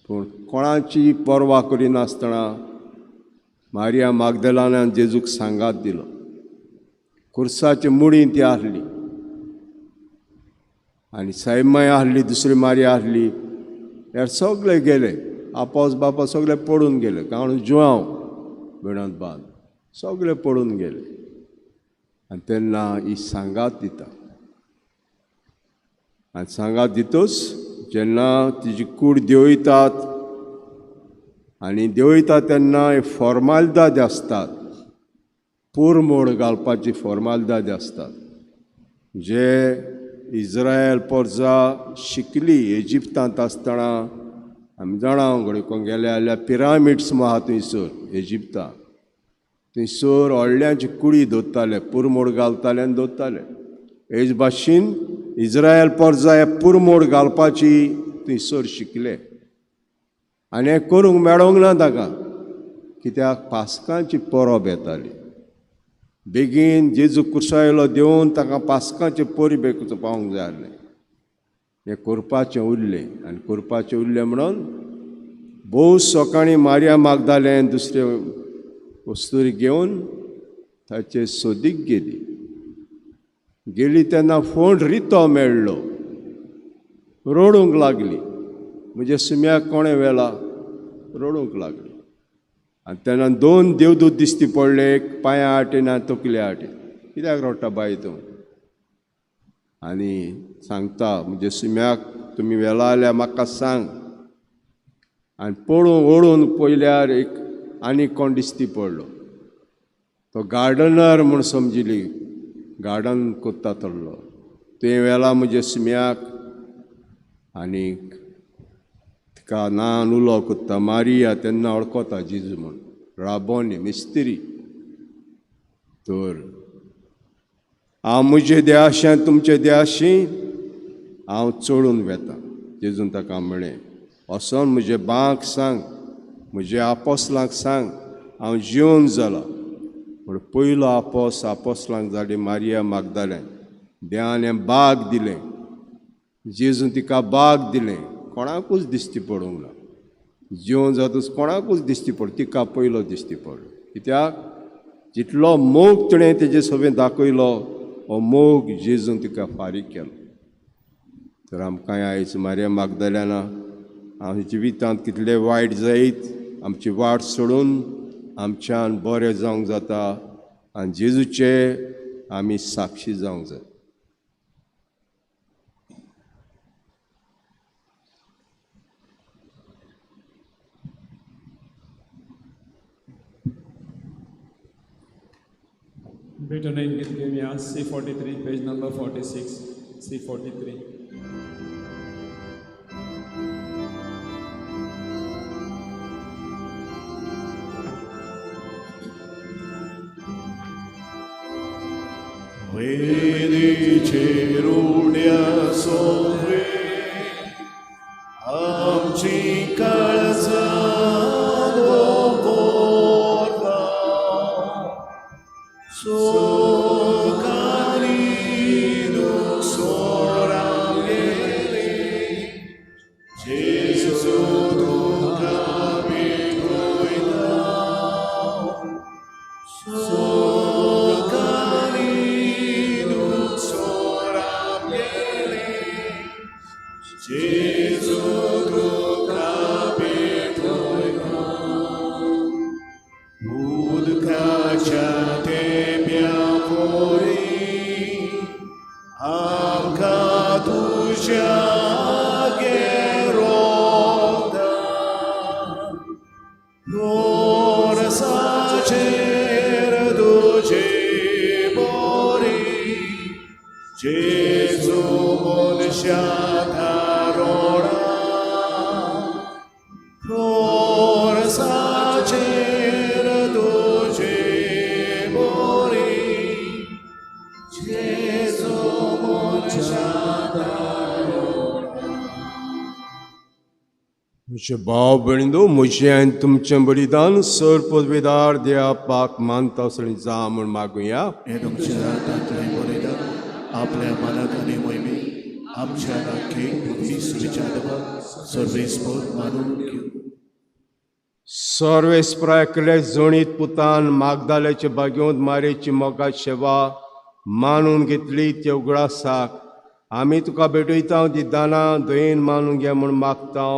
Speaker 4: पूण कोणाची पर्वा करिनासतना मारिया मागदलानान जेजूक सांगात दिलो. कुर्साचे मुडी ती आहली आनी साईमाय आहली, दुसरी मारिया आहली, हे सगळे गेले. आपोस बापा सगळे पडून गेले, कारण जुआंव बेणांत बांद सगळे पडून गेले. आनी तेन्ना ही सांगात दिता आनी सांगात दितूच जेन्ना तिजी कूड देंवयतात आनी देंवयता तेन्ना फॉर्मालदाद आसतात, पुरमोड घालपाची फॉर्मालदाद आसतात. जे इज्रायल पोरजा शिकली इजिप्तांत आसतना आमी जाणा घडये कोण गेले जाल्यार पिरामिड्स आहा थंयसर इजिप्तांत, थंयसर व्हडल्यांची कुडी दवरताले, पुरमोड घालताले आनी दवरताले. हेच भाशेन इज्रायल पोरजा हे पुरमोड घालपाची थंयसर शिकले आनी हें करूंक मेळोंक ना ताका, कित्याक पास्कांची परब येताली. बेगीन जेजू कुर्सायलो देवन ताका पास्कांचे परबेक पावूंक जाय आसलें. हें करपाचें उरलें आनी करपाचें उरलें म्हणून भोव सकाळीं मारिया मागदालें दुसरे वस्तूरी घेवन ताचे सोदीक गेली. गेली तेन्ना फोंड रितो मेळ्ळो, रडूंक लागली, म्हज्या सुम्याक कोणें व्हेला, रडूंक लागली. आनी तेन्ना दोन देवदूत दिसती पडले, एक पांयां आटेन आनी तकले आटेन. कित्याक रडटा बाय तूं? आनी सांगता म्हज्या सुम्याक तुमी व्हेला जाल्यार म्हाका सांग. आनी पळोवन ओडून पळयल्यार एक आनी कोण दिसती पडलो, तो गार्डनर म्हूण समजिली, गार्डन कोत्ता तल्लो. तुवें व्हेला म्हज्या सुम्याक. आनी तिका नान उलो कोत्ता मारिया, तेन्ना वळखता जेजू म्हूण, राबोनी मिस्त्री. तर हांव म्हजे देवाशी आनी तुमचे देवाशी हांव चडून वेता. जेजून ताका म्हळें, वचोन म्हजे बांक सांग, म्हजे आपोसलांक सांग हांव जिवन जाला. पूण पयलो आपोस आपोसलांक जाली मारिया मागदालें. देवान हें बाग दिलें, जेजून तिका बाग दिलें, कोणाकूच दिश्टी पडूंक ना. जिवन जातूच कोणाकूच दिश्टी पड, तिका पयलो दिश्टी पडलो. कित्याक जितलो मोग तिणें तेजे सगळें दाखयलो, हो मोग जेजून तिका फारीक केलो. तर आमकां आयज मारिया मागदल्याना आमच्या जिवितांत कितले वायट जायत आमची वाट सोडून आमच्यान बरें जावंक जाता आनी जेजूचे आमी साक्षी जावंक जाय.
Speaker 3: Better गीत घेवया, C43, page number 46, C43.
Speaker 5: वेदीचेर उड्या सोवे आमची काळजां दवरता, सुखांनी दुसोरां गेली, जेजू तुका भेटयता, सुखांनी दुसोरां गेली, जेजू तुका भेटयता. उदकाच्या तेंप्या वरी आमकां तुज्या गेरोता, रोरसाचेर तुजे बोरी, जेजू मनशा थारोडा, रोरसाचेर तुजे बोरी,
Speaker 4: म्हजे भाव भयणींनो, म्हजें आनी तुमचें बलिदान सर पदवेदार देवा मानता आसलें जा म्हूण मागुया.
Speaker 5: हे तुमच्या हातांतलें बलिदान आपल्या मानाक आनी मोहिमेक आमच्या राखीक तुमी सुविचार सर्वेस्पर मानून घेवं.
Speaker 4: सर्वेस्परा जणीत पुतान मागदाल्याचे बागेवंत मारेची मोगा सेवा मानून घेतली ते उगडासाक आमी तुका भेटयता ती दानां दयेन मानून घे म्हूण मागता.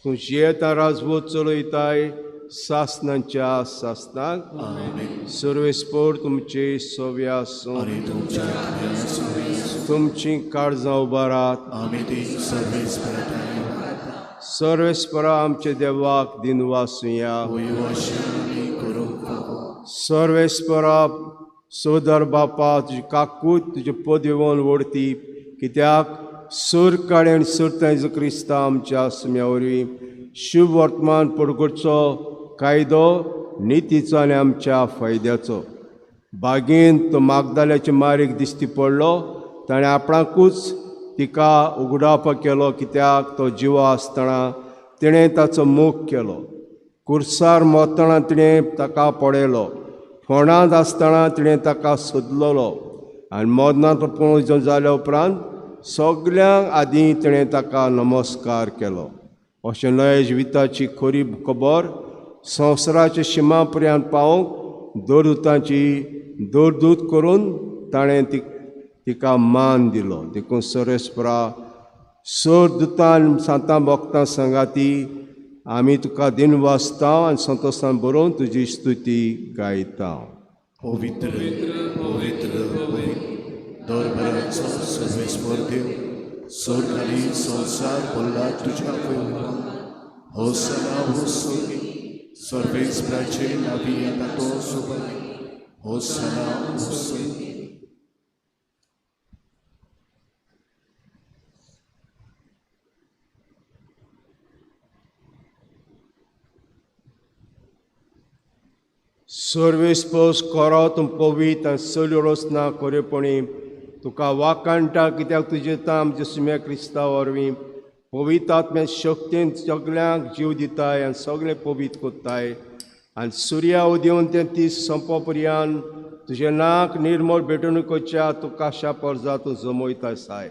Speaker 4: तूं जियेता राजवत चलयताय सासनाच्या सासनाक. सर्वेस्पर तुमचे सव्या आसूं.
Speaker 5: आनी तुमच्या आत्म्या
Speaker 4: तुमची काळजां उबारात.
Speaker 5: आमी ती सर्वेस्परा
Speaker 4: सर्वेस्परा आमच्या देवाक दिनवासुया.
Speaker 5: वयवाशी आमी करूंक फावो.
Speaker 4: सर्वेस्परा सोदर बापा, तुजी काकूत तुजे पद येवन वडती कित्याक सूर काडे आनी सुरता जेजू क्रिस्ता आमच्या सुम्या वरवीं शुभ वर्तमान पडगडचो कायदो नितीचो आनी आमच्या फायद्याचो. बागेन तो मागदाल्याचे मारीक दिश्टी पडलो, ताणें आपणाकूच तिका उगडावपाक केलो कित्याक तो जिवो आसतना तिणें ताचो मोग केलो. कुर्सार मरतना तिणें ताका पळयलो, फोंडांत आसतना तिणें ताका सोदलेलो आनी मरणांत पुनर्जन जाल्या उपरांत सगळ्यांक आदीं तिणें ताका नमस्कार केलो. अशें नव्या जिविताची खरी खबर संवसाराच्या शिमा पर्यंत पावोवंक दरदूतांची दरदूत करून ताणें तिका मान दिलो. देखून सर्वेस्परा सर दुतान सांतां भक्तां सांगाती आमी तुका दिनवासता आनी संतोशान बरोवन तुजी स्तुती गायता.
Speaker 5: पवित्र पवित्र पवित्र दरबाराचो सर्वेस्पर देव, स्वर्ग आनी संवसार भरला तुज्या वैभवान. होसना हो स्वर्गी, सर्वेस्पराचे नावी येता तो सोबती. होसना हो स्वर्गी.
Speaker 4: सर्वेस्पोस करो तूं पवित्र आनी सगळ्यो रचना खरेपणी तुका वाखाणटा कित्याक तुजें तां आमच्या सुम्या क्रिस्ता वरवीं पवित्र आत्म्या शक्तीन सगल्यांक जीव दिताय आनी सगळें पवित्र कोत्ताय. आनी सुर्या उदेवन तें तीस सोंपो पर्यंत तुजें नाक निर्मळ भेटवणूक करच्या तुका काशा तूं जमयता आसाय.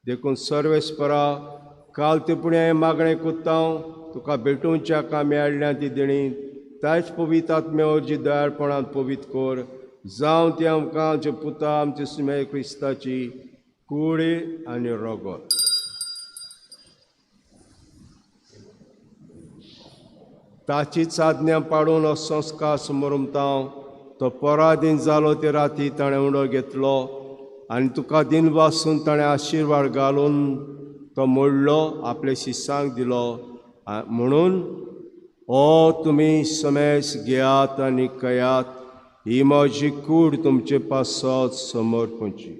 Speaker 4: देखून सर्वेस्परा काल ते पुणें मागणें कोत्ता तुका भेटोवच्या कामी हाडल्या ती देणी तायच पवित्र आत्म्या वरवीं दयाळपणान पवित्र कर, जावं ती आमकां आमच्या पुता आमच्या सुम्या क्रिस्ताची कूड आनी रगत. ताचीच आज्ञा पाडून हो संस्कार समोरमता तो पराधीन जालो ते राती ताणें उडो घेतलो आनी तुका दिनवासून ताणें आशिर्वाद घालून तो मोडलो आपल्या शिसांक दिलो म्हणून ओ तुमी समेस घेयात आनी कयात, ही म्हजी कूड तुमचे पासत समर्पणची.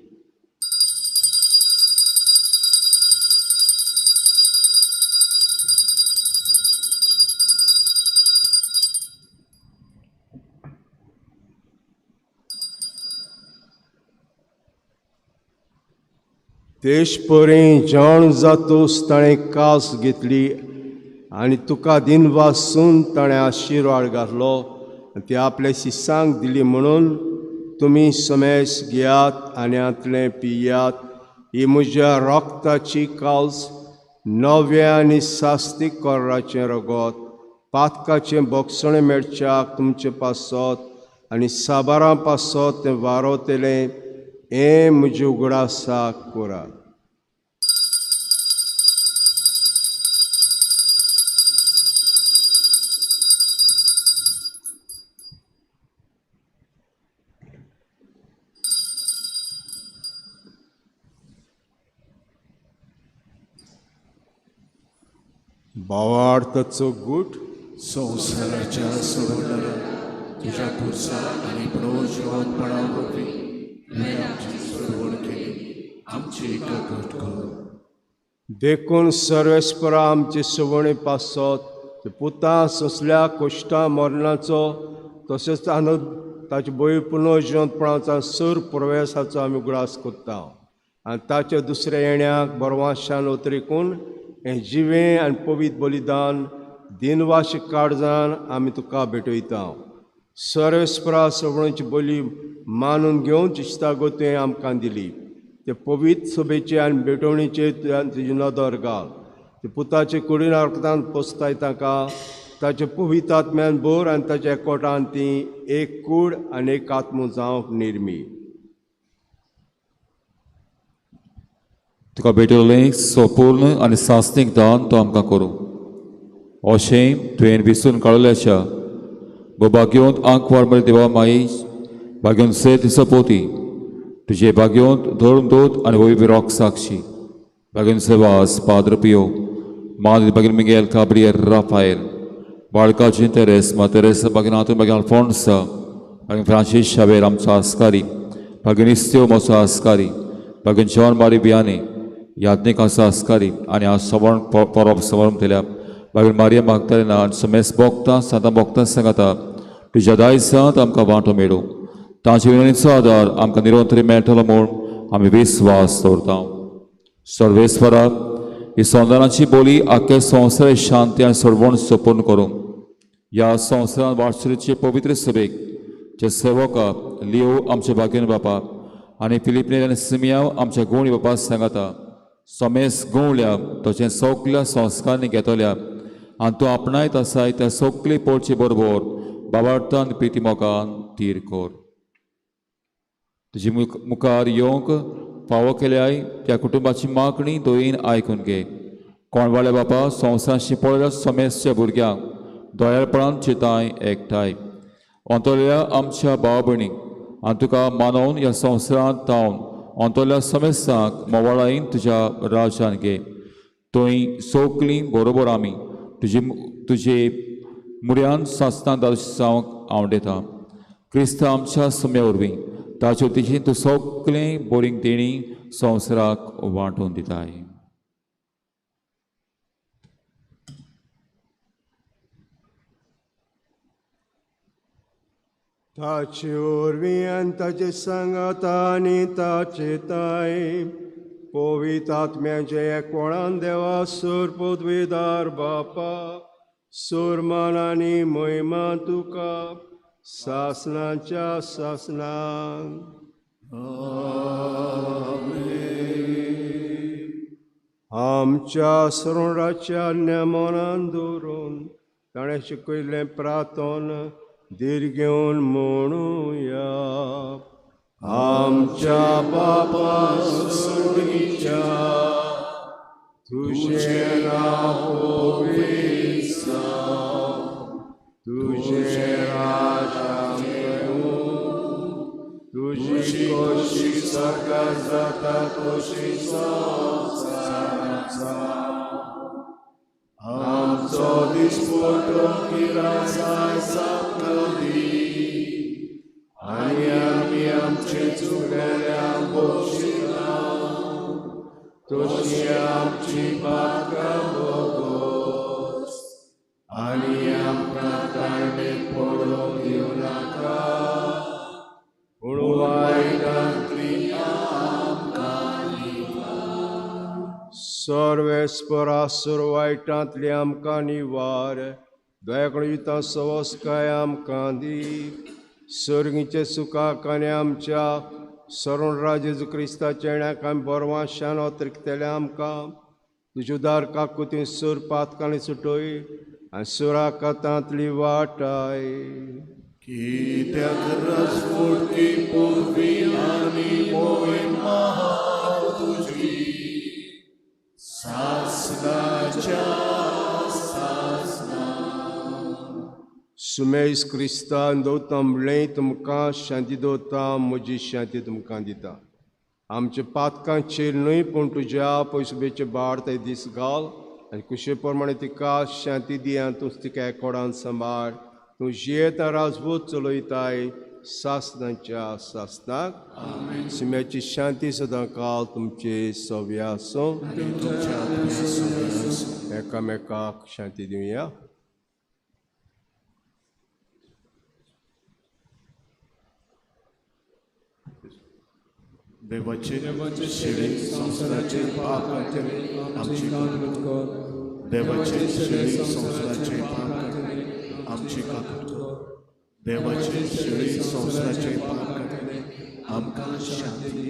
Speaker 4: तेश परी जाण जातूस ताणें कास घेतली आनी तुका दिनवासून ताणें आशिर्वाद घातलो आनी ती आपल्या शिसांक दिली म्हणून तुमी समेस घेयात आनी हांतलें पियात. ही म्हज्या रक्ताची काल्स नव्या आनी सास्तीक कोर्राचें रगत पातकाचें बोगसणें मेळच्याक तुमचे पासत आनी साबारां पासत तें वारोतलें हें म्हजें उगडासाक करात. भावार्थाचो गूट
Speaker 5: संवसाराच्या सोडणाऱ्या तुज्या खुर्सा आनी पुनर्जिवंतपणा वरवीं तुवें आमची सोडवण केली, आमची काकूट कर.
Speaker 4: देखून सर्वेस्परा आमचे सवणे पासत पुता सोंसल्या कोश्टा मरणाचो तशेंच आनंद ताचे भंय पुनर्जिवंतपणाचो सर प्रवेसाचो आमी उगडास करता आनी ताच्या दुसऱ्या येण्याक बरवाशान उतरिकून हें जिवें आनी पवित्र बलिदान दिनवाशी काळजान आमी तुका भेटयता. सर्वेस्परा सगळ्यांची बली मानून घेवन इश्टागो तुवें आमकां दिली. ते पवित्र सभेचे आनी भेटवणीचेर तुजी नदर घाल. ते पुताचे कुडीन रक्तान पोसताय ताका ताचे पवित्र आत्म्यान भर आनी ताच्या एकवटान ती एक कूड आनी एक आत्मो जावंक निर्मी.
Speaker 1: तुका भेटवलें संपूर्ण आनी सासणीक दान तो आमकां करूं अशें तुवें विसरून काडलें आशा गो भाग्योंत आंकवार मरे देवा माई भाग्योन से दिसा पोती तुजे भाग्योंत धर्म दोत आनी वय विरोक साक्षी भाग्योन सेवास पाद्र पियो माद्री भाग्योन मिगेल काब्रियल राफायल बाळकाची तेरेस मा तेरेस भाग्योन आंतोन भाग्योन अल्फोन्सा भाग्योन फ्रांसीस शावेर आमचो आस्कारी भाग्योन इस्त्यो मोसो आस्कारी भाग्योन जॉन मारी बियाने याज्ञिकाचो आस्कारी आनी आज सवर्ण परब सवर्ण दिल्या भाग्योन मारिया मागतालेना आनी समेस बोगता सांतां बोगता सांगता तुज्या दायजांत आमकां वांटो मेळूं तांचे विनवणीचो आदार आमकां निरंतर मेळटलो म्हूण आमी विस्वास दवरता. सर्वेस्वरा ही संदानाची बोली आख्या संवसार शांती आनी सर्वण सोपूर्ण करूं. ह्या संवसारांत वाटसुरीचे पवित्र सभेक जे सेवका लियो आमचे भाग्यन बापा आनी फिलिपनेर आनी सिमियांव आमच्या गुणी बापा सांगता समेस गवल्या तशें सगल्या संस्कारांनी घेतल्या आनी तूं आपणायत आसाय त्या सगळे पोळचे बरोबर बाबार्थान प्रिती मोगान तीर कर. तुजी मुखार येवंक फावो केल्याय त्या कुटुंबाची मागणी दोयेन आयकून घे. कोणवाळे बापा संवसारांशी पळयल्या समेसच्या भुरग्यांक दयाळपणान चिताय एकठांय अंतरल्या आमच्या भाव भयणीक आनी तुका मानोवन ह्या संवसारांत तावन अंतरल्या समेस्तांक मोवाळायेन तुज्या राज्यान घे. थंय सगळीं बरोबर आमी तुजे तुजे मुऱ्यान सासणां दादोशी जावंक आवडेता. क्रिस्त आमच्या सुम्या वरवीं ताच्यो तिची तूं सगळें बोरींग देणी संवसाराक वांटून दिताय.
Speaker 4: ताचे वरवीं आनी ताचे सांगाता आनी ताचे ताय पवित्र आत्म्याचे एकवटान देवा सूर पदवीदार बापा सुरमान आनी महिमा तुका सासणाच्या सासणाक. आमच्या सरोडाच्या नेमनान दवरून ताणें शिकयल्लें प्रार्थन धीर घेवन म्हणुया. आमच्या बापा स्वर्गीच्या तुजें नांव पवित्र जावं, तुजें राज्य येवं, तुजी खोशी स्वर्गात जाता तशी संवसारांत जावं. आमचो दिसपट्टो किरास आयज आमकां दी आनी आमी आमचे चुकलेल्यांक बक्षिता तशी आमची पातकां भोगोस आनी आमकां ताणें पडोवंक दिवं नाका पूण वायटांतली आमकां निवार. सर्वेस्परा सुर वायटांतली आमकां निवार. दयाकडे सवस्काय आमकां दी. सर्गीचे सुखाक आनी आमच्या सरण जेजू क्रिस्ताच्या येण्याक आमी बरवाशान अतिरिक्तले आमकां तुज्या उदार काकुतीन सूर पातकांनी सुटय आनी सुराकातांतली वाटाय.
Speaker 5: कित्याक रसफुटकी पूर्वी आनी मोहिमा तुजी सासणाच्या सासणा.
Speaker 4: सुमेश क्रिस्तान दवरता म्हणलें तुमकां शांती दवरता म्हजी शांती तुमकां दिता. आमच्या पातकांचेर न्हय पूण तुज्या पयसुबेचे भार ते दीस घाल आनी कुशे प्रमाणे तिका शांती दी आनी तूं तिका एकोडान सांबाळ. तूं जियेता राजबूत चलयताय सासणाच्या सासणाक. शिम्याची शांती सदां काल तुमचे सव्या आसूं. एकामेकाक शांती दिवया.
Speaker 5: देवाचे
Speaker 3: देवाचे
Speaker 5: शेळी संवसाराचे पाप काडटले
Speaker 3: आमची
Speaker 5: आमची
Speaker 3: काकूट कर.
Speaker 5: देवाचे शेळी संवसाराचे पाप काडटले आमची काकूट कर. देवाचे शेळी संवसाराचे पाप काडटले आमकां शांती दी.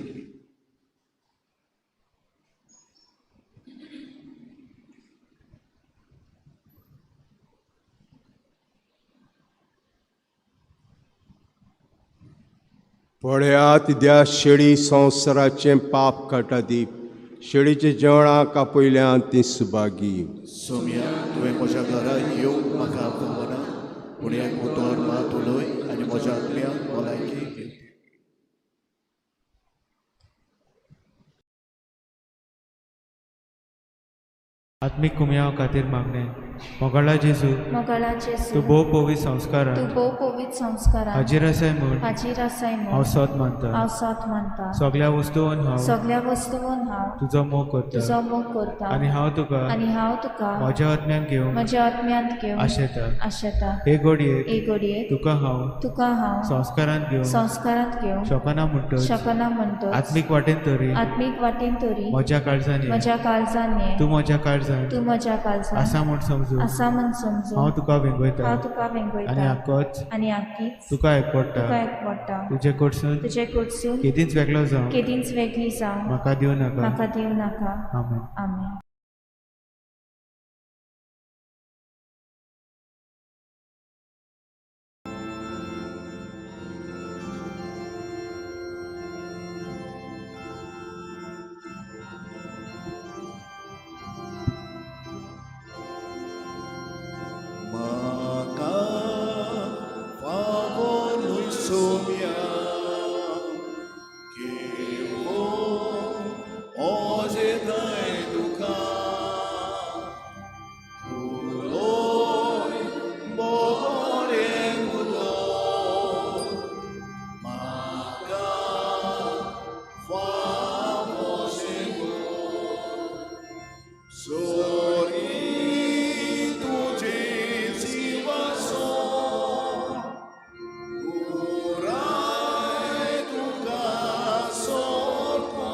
Speaker 4: पळयात त्या शेळी संवसाराचें पाप काडटा ती शेळीच्या जेवणाक आपयल्यान ती सुभागी.
Speaker 5: सोम्या, तुवें म्हज्या घरा येवंक म्हाका फावना, पूण एक उतर मात उलय आनी म्हज्या आत्म्याक भलायकी दिवची.
Speaker 7: आत्मीक कुमयाव खातीर मागणें. मोगाळा जेजू,
Speaker 8: मोगाळा जेजू,
Speaker 7: तूं भोव पवित्र
Speaker 8: तूं
Speaker 7: संस्कारान
Speaker 8: भोव पवित्र संस्कारान
Speaker 7: हाजीर आसाय म्हूण
Speaker 8: हाजीर आसाय
Speaker 7: हांव
Speaker 8: म्हूण
Speaker 7: सोद मानता.
Speaker 8: हांव सोद मानता.
Speaker 7: सगळ्या वस्तून हांव
Speaker 8: सगळ्या वस्तून हांव
Speaker 7: तुजो मोग करता
Speaker 8: तुजो मोग करता
Speaker 7: आनी हांव तुका
Speaker 8: आनी हांव तुका
Speaker 7: म्हज्या आत्म्यान घेवंक
Speaker 8: म्हज्या आत्म्यांत घेवन
Speaker 7: आशेता.
Speaker 8: आशेता.
Speaker 7: हे घडयेक
Speaker 8: हे घडयेक
Speaker 7: तुका हांव
Speaker 8: तुका हांव
Speaker 7: संस्कारान घेवंक
Speaker 8: संस्कारांत घेवंक
Speaker 7: शकना म्हणटच
Speaker 8: शकना म्हणटच
Speaker 7: आत्मीक वाटेन तरी
Speaker 8: आत्मीक वाटेन तरी
Speaker 7: म्हज्या काळजान ये.
Speaker 8: म्हज्या काळजान ये.
Speaker 7: तूं म्हज्या काळजान
Speaker 8: तूं म्हज्या काळजान
Speaker 7: आसा म्हूण समजून
Speaker 8: आसा म्हूण समजून
Speaker 7: हांव तुका वेंगयता
Speaker 8: हांव तुका
Speaker 7: आनी
Speaker 8: वेंगयता
Speaker 7: आकोच
Speaker 8: आनी आकीच
Speaker 7: तुका एकवडटा.
Speaker 8: तुका एकवडटा.
Speaker 7: तुजे कडसून
Speaker 8: तुजे कडसून
Speaker 7: केदींच वेगळो जावं
Speaker 8: केदींच वेगळी जावं
Speaker 7: म्हाका दिवं नाका.
Speaker 8: म्हाका दिवं नाका.
Speaker 7: आमेन.
Speaker 8: आमेन.
Speaker 5: म्हाका फावो न्हय सोम्या घेवंक ओजेताय तुका, उलोय बरें उलोय, म्हाका फावोशें गो. सोरी तुझे जिवासो पुराय तुका सोरको,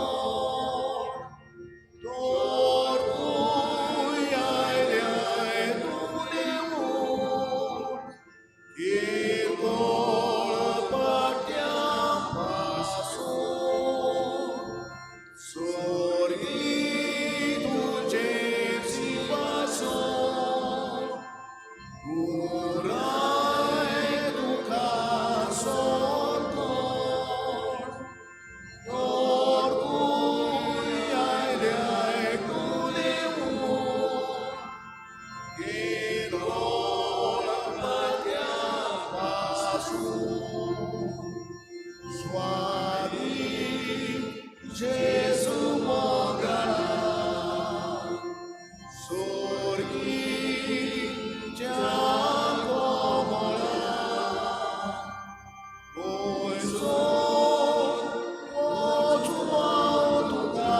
Speaker 5: तर तूं आयल्याय तूं देवून किरकोळ पाट्या पासून. सोरी तुझे जिवासो पुराय तुका सोरको, तर तूं आयल्याय तूं देवून किरकोळ पाट्या पासून. स्वादीन जेजू मोगाळा सोर्गीच्या कोमळा, पयसून वचूं हांव तुका,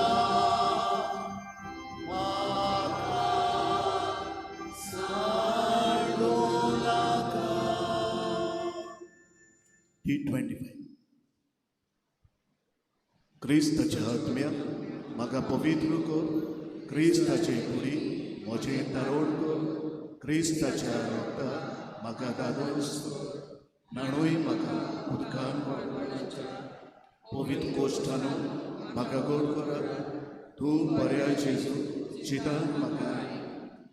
Speaker 5: म्हाका सांडूं नाका. T25. क्रिस्ताच्या आत्म्या म्हाका पवित्र कर, क्रिस्ताचे कुडी म्हजें तारोड कर, क्रिस्ताच्या रक्ता म्हाका दादोस कर, न्हाणूय म्हाका उदकान, पवित्र कोश्टानू म्हाका गोड करात. तूं बऱ्या जेजू चितान म्हाका,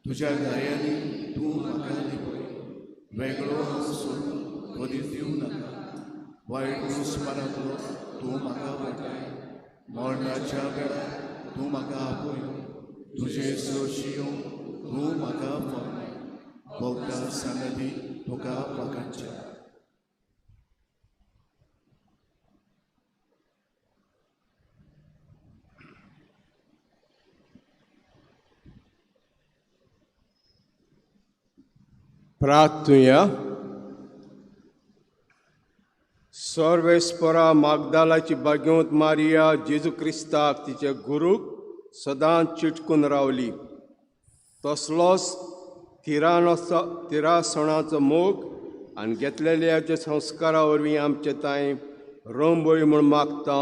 Speaker 5: तुज्या गायांनी तूं म्हाका लिपय, वेगळो हांव सोडून कदीच दिवं नाका. वायट दुस्मानांतलो तूं म्हाका वाटाय, मरणाच्या वेळार तूं म्हाका आपय, तुजे सरशी येवंक तूं म्हाका फर्माय, भोगता सांगाती तुका वाखाणच्या.
Speaker 4: प्रार्थुया. सर्वेस्परा मागदालाची भाग्यवंत मारिया जेजू क्रिस्ताक तिच्या गुरूक सदांच चिटकून रावली, तसलोच तिरानोचो तिरासणाचो मोग आनी घेतलेल्याच्या संस्कारा वरवीं आमचे तांय रोंबय म्हूण मागता.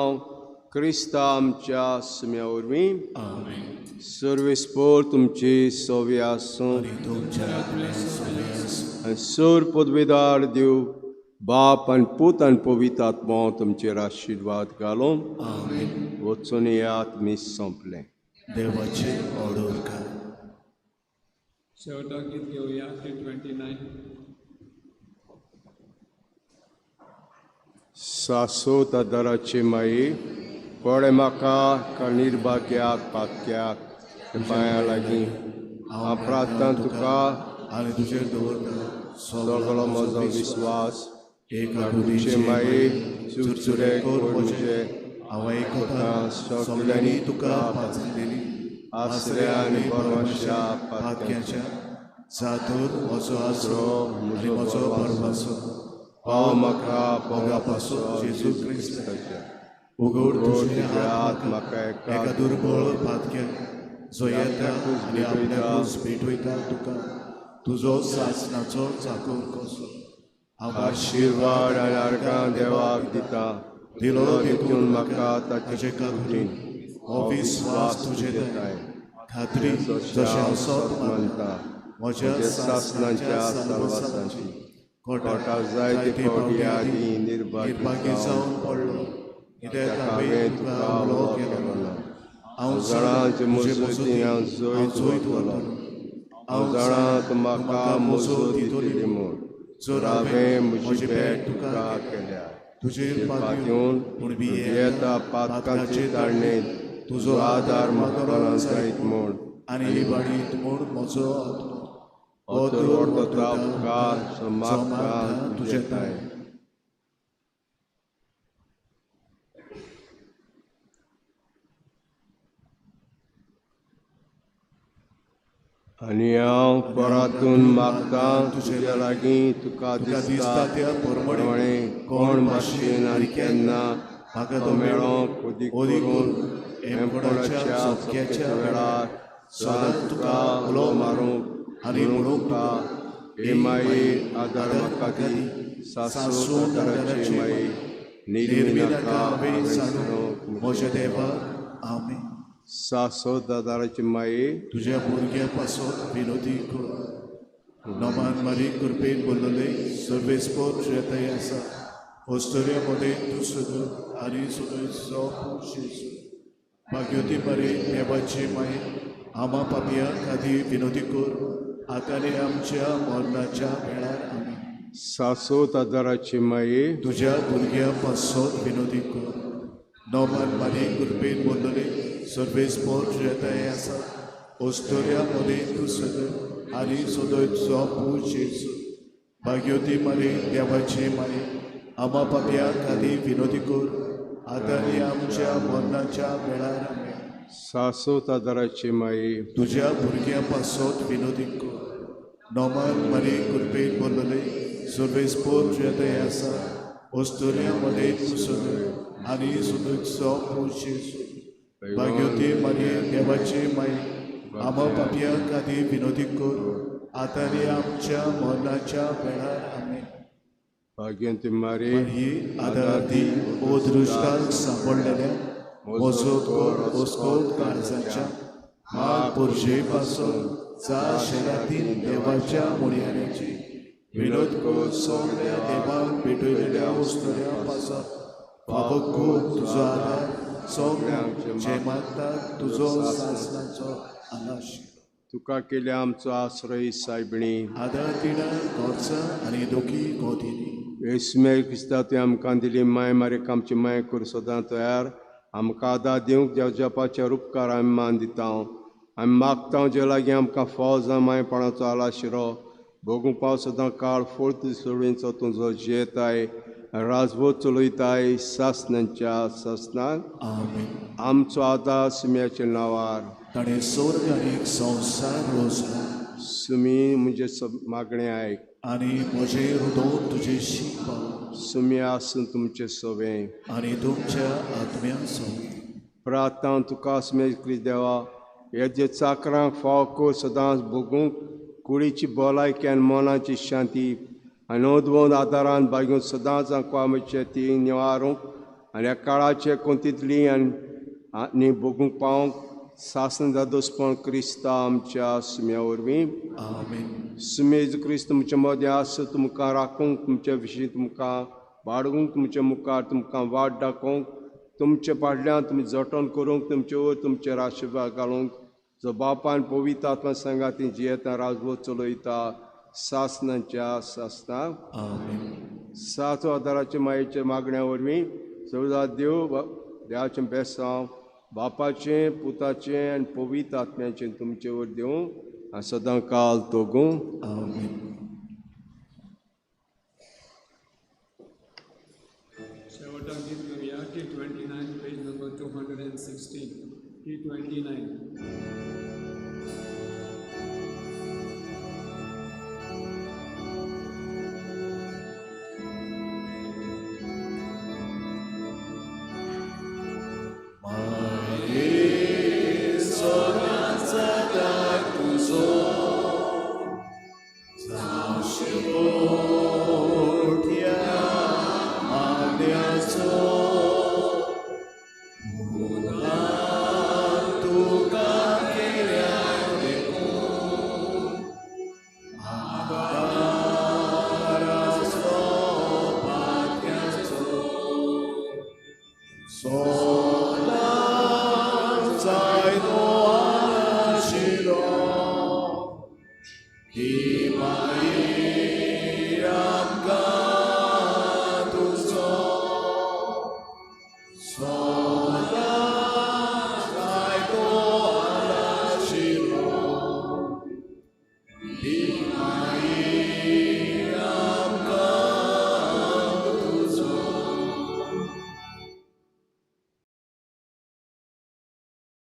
Speaker 4: क्रिस्ता आमच्या सुम्या वरवीं.
Speaker 5: आमेन.
Speaker 4: सर्वेस्पोर तुमची सोवी आसूं.
Speaker 5: आनी तुमच्या आत्म्या सोबी आसूं.
Speaker 4: आनी सोर पदवेदार देव बाप आनी पूत आनी पवित्र आत्मो तुमचेर आशिर्वाद घालूं.
Speaker 5: आमेन.
Speaker 4: वचून येयात, मीस सोंपलें.
Speaker 5: देवाचे ऑर्डर कर.
Speaker 3: शेवटाक गीत घेवया 329.
Speaker 4: सासोत आदाराची माई कोणे म्हाका का निर्भाग्याक पातक्याक पांया लागीं हांव प्रार्थना तुका
Speaker 5: आनी तुजेर दवरता
Speaker 4: सगळो म्हजो विस्वास.
Speaker 5: एक
Speaker 4: तुजे माये चुरचुरे कर म्हजे
Speaker 5: हांव आयकता सगल्यांनी तुका पाजलेली
Speaker 4: आसऱ्या आनी भरवंशा
Speaker 5: पातक्याच्या जातूर म्हजो आसरो आनी म्हजो भरवंसो
Speaker 4: पाव म्हाका
Speaker 5: मोगा पासून जेजू क्रिस्ताच्या उगड
Speaker 4: उगड
Speaker 5: तुजे
Speaker 4: तुजे
Speaker 5: हात
Speaker 4: हात म्हाका
Speaker 5: एका दुर्बळ पातक्याक जो येता आनी आपल्याकूच भेटवयता तुका तुजो सासणाचो चाकोर कसो हांव
Speaker 4: आशिर्वाद आनी अर्गां देवाक दिता
Speaker 5: दिलो
Speaker 4: देखून म्हाका
Speaker 5: ताचे
Speaker 4: ताचे
Speaker 5: काकुळटेन हो विस्वास तुजे
Speaker 4: ताय
Speaker 5: खात्री जशें हांव सत मानता म्हज्या
Speaker 4: म्हज्या
Speaker 5: सासणाच्या
Speaker 4: सासणाच्या
Speaker 5: सर्वसांची
Speaker 4: सर्वसांची
Speaker 5: कोटा
Speaker 4: कोटा जायते फावटी आदीं
Speaker 5: निर्भागी
Speaker 4: निर्भागी
Speaker 5: जावन पडलो कित्याक
Speaker 4: हांवें
Speaker 5: हांवें
Speaker 4: तुका
Speaker 5: तुका
Speaker 4: उलो
Speaker 5: उलो
Speaker 4: केलो
Speaker 5: केलो
Speaker 4: ना.
Speaker 5: हांव
Speaker 4: जाणा
Speaker 5: तुजे
Speaker 4: मजतीन
Speaker 5: मजतीन
Speaker 4: हांव
Speaker 5: हांव
Speaker 4: जैत
Speaker 5: जैत
Speaker 4: व्हरतलो.
Speaker 5: व्हरतलो.
Speaker 4: हांव जाणा तूं म्हाका मजत दितली म्हूण
Speaker 5: जर
Speaker 4: हांवें म्हजी भेट तुका केल्या
Speaker 5: तुजेर
Speaker 4: पातयेवन
Speaker 5: पूण
Speaker 4: भियेता पातकांचे ताळणेंत
Speaker 5: तुजो
Speaker 4: आदार म्हाका जायत म्हूण
Speaker 5: आनी इबाडीत म्हूण म्हजो आत्मो हो
Speaker 4: तर व्हरता उपकार जो मागता
Speaker 5: तुजे
Speaker 4: तुजे
Speaker 5: ताय
Speaker 4: ताय. आनी हांव परातून मागता तुज्या लागीं तुका
Speaker 5: तुका
Speaker 4: दिसता
Speaker 5: दिसता त्या
Speaker 4: प्रमाणे
Speaker 5: प्रमाणे
Speaker 4: कोण भाशेन आनी केन्ना
Speaker 5: म्हाका
Speaker 4: तो
Speaker 5: तो
Speaker 4: मेळोंक ओदीक
Speaker 5: ओदीक
Speaker 4: करून
Speaker 5: करून
Speaker 4: हेमकोणाच्या
Speaker 5: हेमकोणाच्या
Speaker 4: सोपक्याच्या वेळार
Speaker 5: सदांच
Speaker 4: सदांच
Speaker 5: तुका
Speaker 4: तुका
Speaker 5: उलो
Speaker 4: उलो मारूंक
Speaker 5: आनी
Speaker 4: म्हणूंक
Speaker 5: म्हणूंक
Speaker 4: तुका हे माये आदार म्हाका दी सासू आदाराची माये
Speaker 5: निर्मी
Speaker 4: निर्मी
Speaker 5: नाका
Speaker 4: नाका
Speaker 5: हांवें
Speaker 4: हांवें
Speaker 5: सांडूंक
Speaker 4: सांडूंक
Speaker 5: म्हज्या देवा. आमेन.
Speaker 4: सासो आदाराची माये
Speaker 5: तुज्या भुरग्या पासत विनोदी कर. नमान मारी कृपेन बोलले सर्वेस्पोर तुज्या आसा ओस्तोऱ्या मदें तूं सदळ आनी सदळचो जेजू. भाग्योती मारी देवाची माये आमा पापया खातीर विनोदी कर आतां आनी आमच्या मरणाच्या वेळार. आमेन.
Speaker 4: सासो आदाराची माये
Speaker 5: तुज्या भुरग्या पासत विनोदी कर. नोमान मारी कृपेन बोलले सर्वेस्पोर तुज्या आसा ओस्तोऱ्या मदें तूं सदळ आनी सदळचो पूत जेजू. भाग्योती मारी देवाची माये आमा पापया खातीर विनोदी कर आतां आनी आमच्या मरणाच्या वेळार. आमेन.
Speaker 4: सासो आदाराची माये
Speaker 5: तुज्या भुरग्या पासत विनोदी कर. नोमान मारी कृपेन बोलले सर्वेस्पोर तुज्या आसा ओस्तोऱ्या मदें तूं सदळ आनी सदळचो पूत जेजू. भाग्योती मारी देवाची माये आमा पापया खातीर विनोदी कर आतां आनी आमच्या मरणाच्या वेळार. आमेन.
Speaker 4: भाग्यंती मारी
Speaker 5: ही आदार दी ओ दृश्टांक सांपडलेल्या म्हजो कोर ओस्कोत काळजाच्या माग पुरशे पासून जा शेरातीन देवाच्या मुळयाऱ्याची विनोद कर सगळ्या देवाक भेटयलेल्या वस्तुऱ्या पासून फावो खूब तुजो आदार सगळ्यांक जे मागतात तुजो सासणाचो आलाश.
Speaker 4: तुका केल्या आमचो आश्रय सायबिणी
Speaker 5: आदार दिणा गरजा आनी दुखी गोदिनी.
Speaker 4: येसमे क्रिस्ता तुवें आमकां दिली माय मारीक आमची माय करूं सदां तयार आमकां आदार दिवंक देव जपाच्या उपकार आमी मान दिता. आमी मागता जे लागीं आमकां फाव जावं मायपणाचो आलाशिरो भोगूंक पाव सदां काळ फोर्त सोडींचो तुजो जियेताय राजवत चलयताय सासणांच्या सासणाक.
Speaker 5: आमेन.
Speaker 4: आमचो आदार सुम्याच्या नांवार.
Speaker 5: ताणें स्वर्ग आनी संवसार रोजलो.
Speaker 4: सुमी म्हणजे मागणें आयक
Speaker 5: आनी म्हजें हृदय तुजें शिकपाव.
Speaker 4: सुमी आसूं तुमचें सवें
Speaker 5: आनी तुमच्या आत्म्या सवें.
Speaker 4: प्रार्थना तुका सुमे क्रिस्त देवा हे जे चाकरांक फाव कर सदांच भोगूंक कुडीची भलायकी आनी मनाची शांती आनी अदवंत आदारान बागून सदांच आमकां आमचे ती निवारूंक आनी ह्या काळाचे कोंतींतली आनी भोगूंक पावंक सासन दादोसपण क्रिस्ता आमच्या सुम्या वरवीं.
Speaker 5: आमेन.
Speaker 4: सुमे जेजू क्रिस्त तुमचे मदें आस, तुमकां राखूंक, तुमचे विशीं तुमकां बाडगूंक, तुमचे मुखार तुमकां वाट दाखोवंक, तुमचे फाटल्यान तुमी जतन करूंक, तुमचे वयर तुमचेर आशिर्वाद घालूंक, जो बापान पवित्र आत्मा सांगाती जियेता राजवत चलयता सासनाच्या सासनाक.
Speaker 5: आमेन.
Speaker 4: सात आदाराचे मायेच्या मागण्या वरवीं सगळ्या देव देवाचें बेसांव बापाचें पुताचें आनी पवित्र आत्म्याचें तुमचे वयर दिवं आनी सदां काल तोगूं.
Speaker 5: आमेन.
Speaker 3: शेवटाक गीत घेवया T29, page number 216. T29.
Speaker 5: He my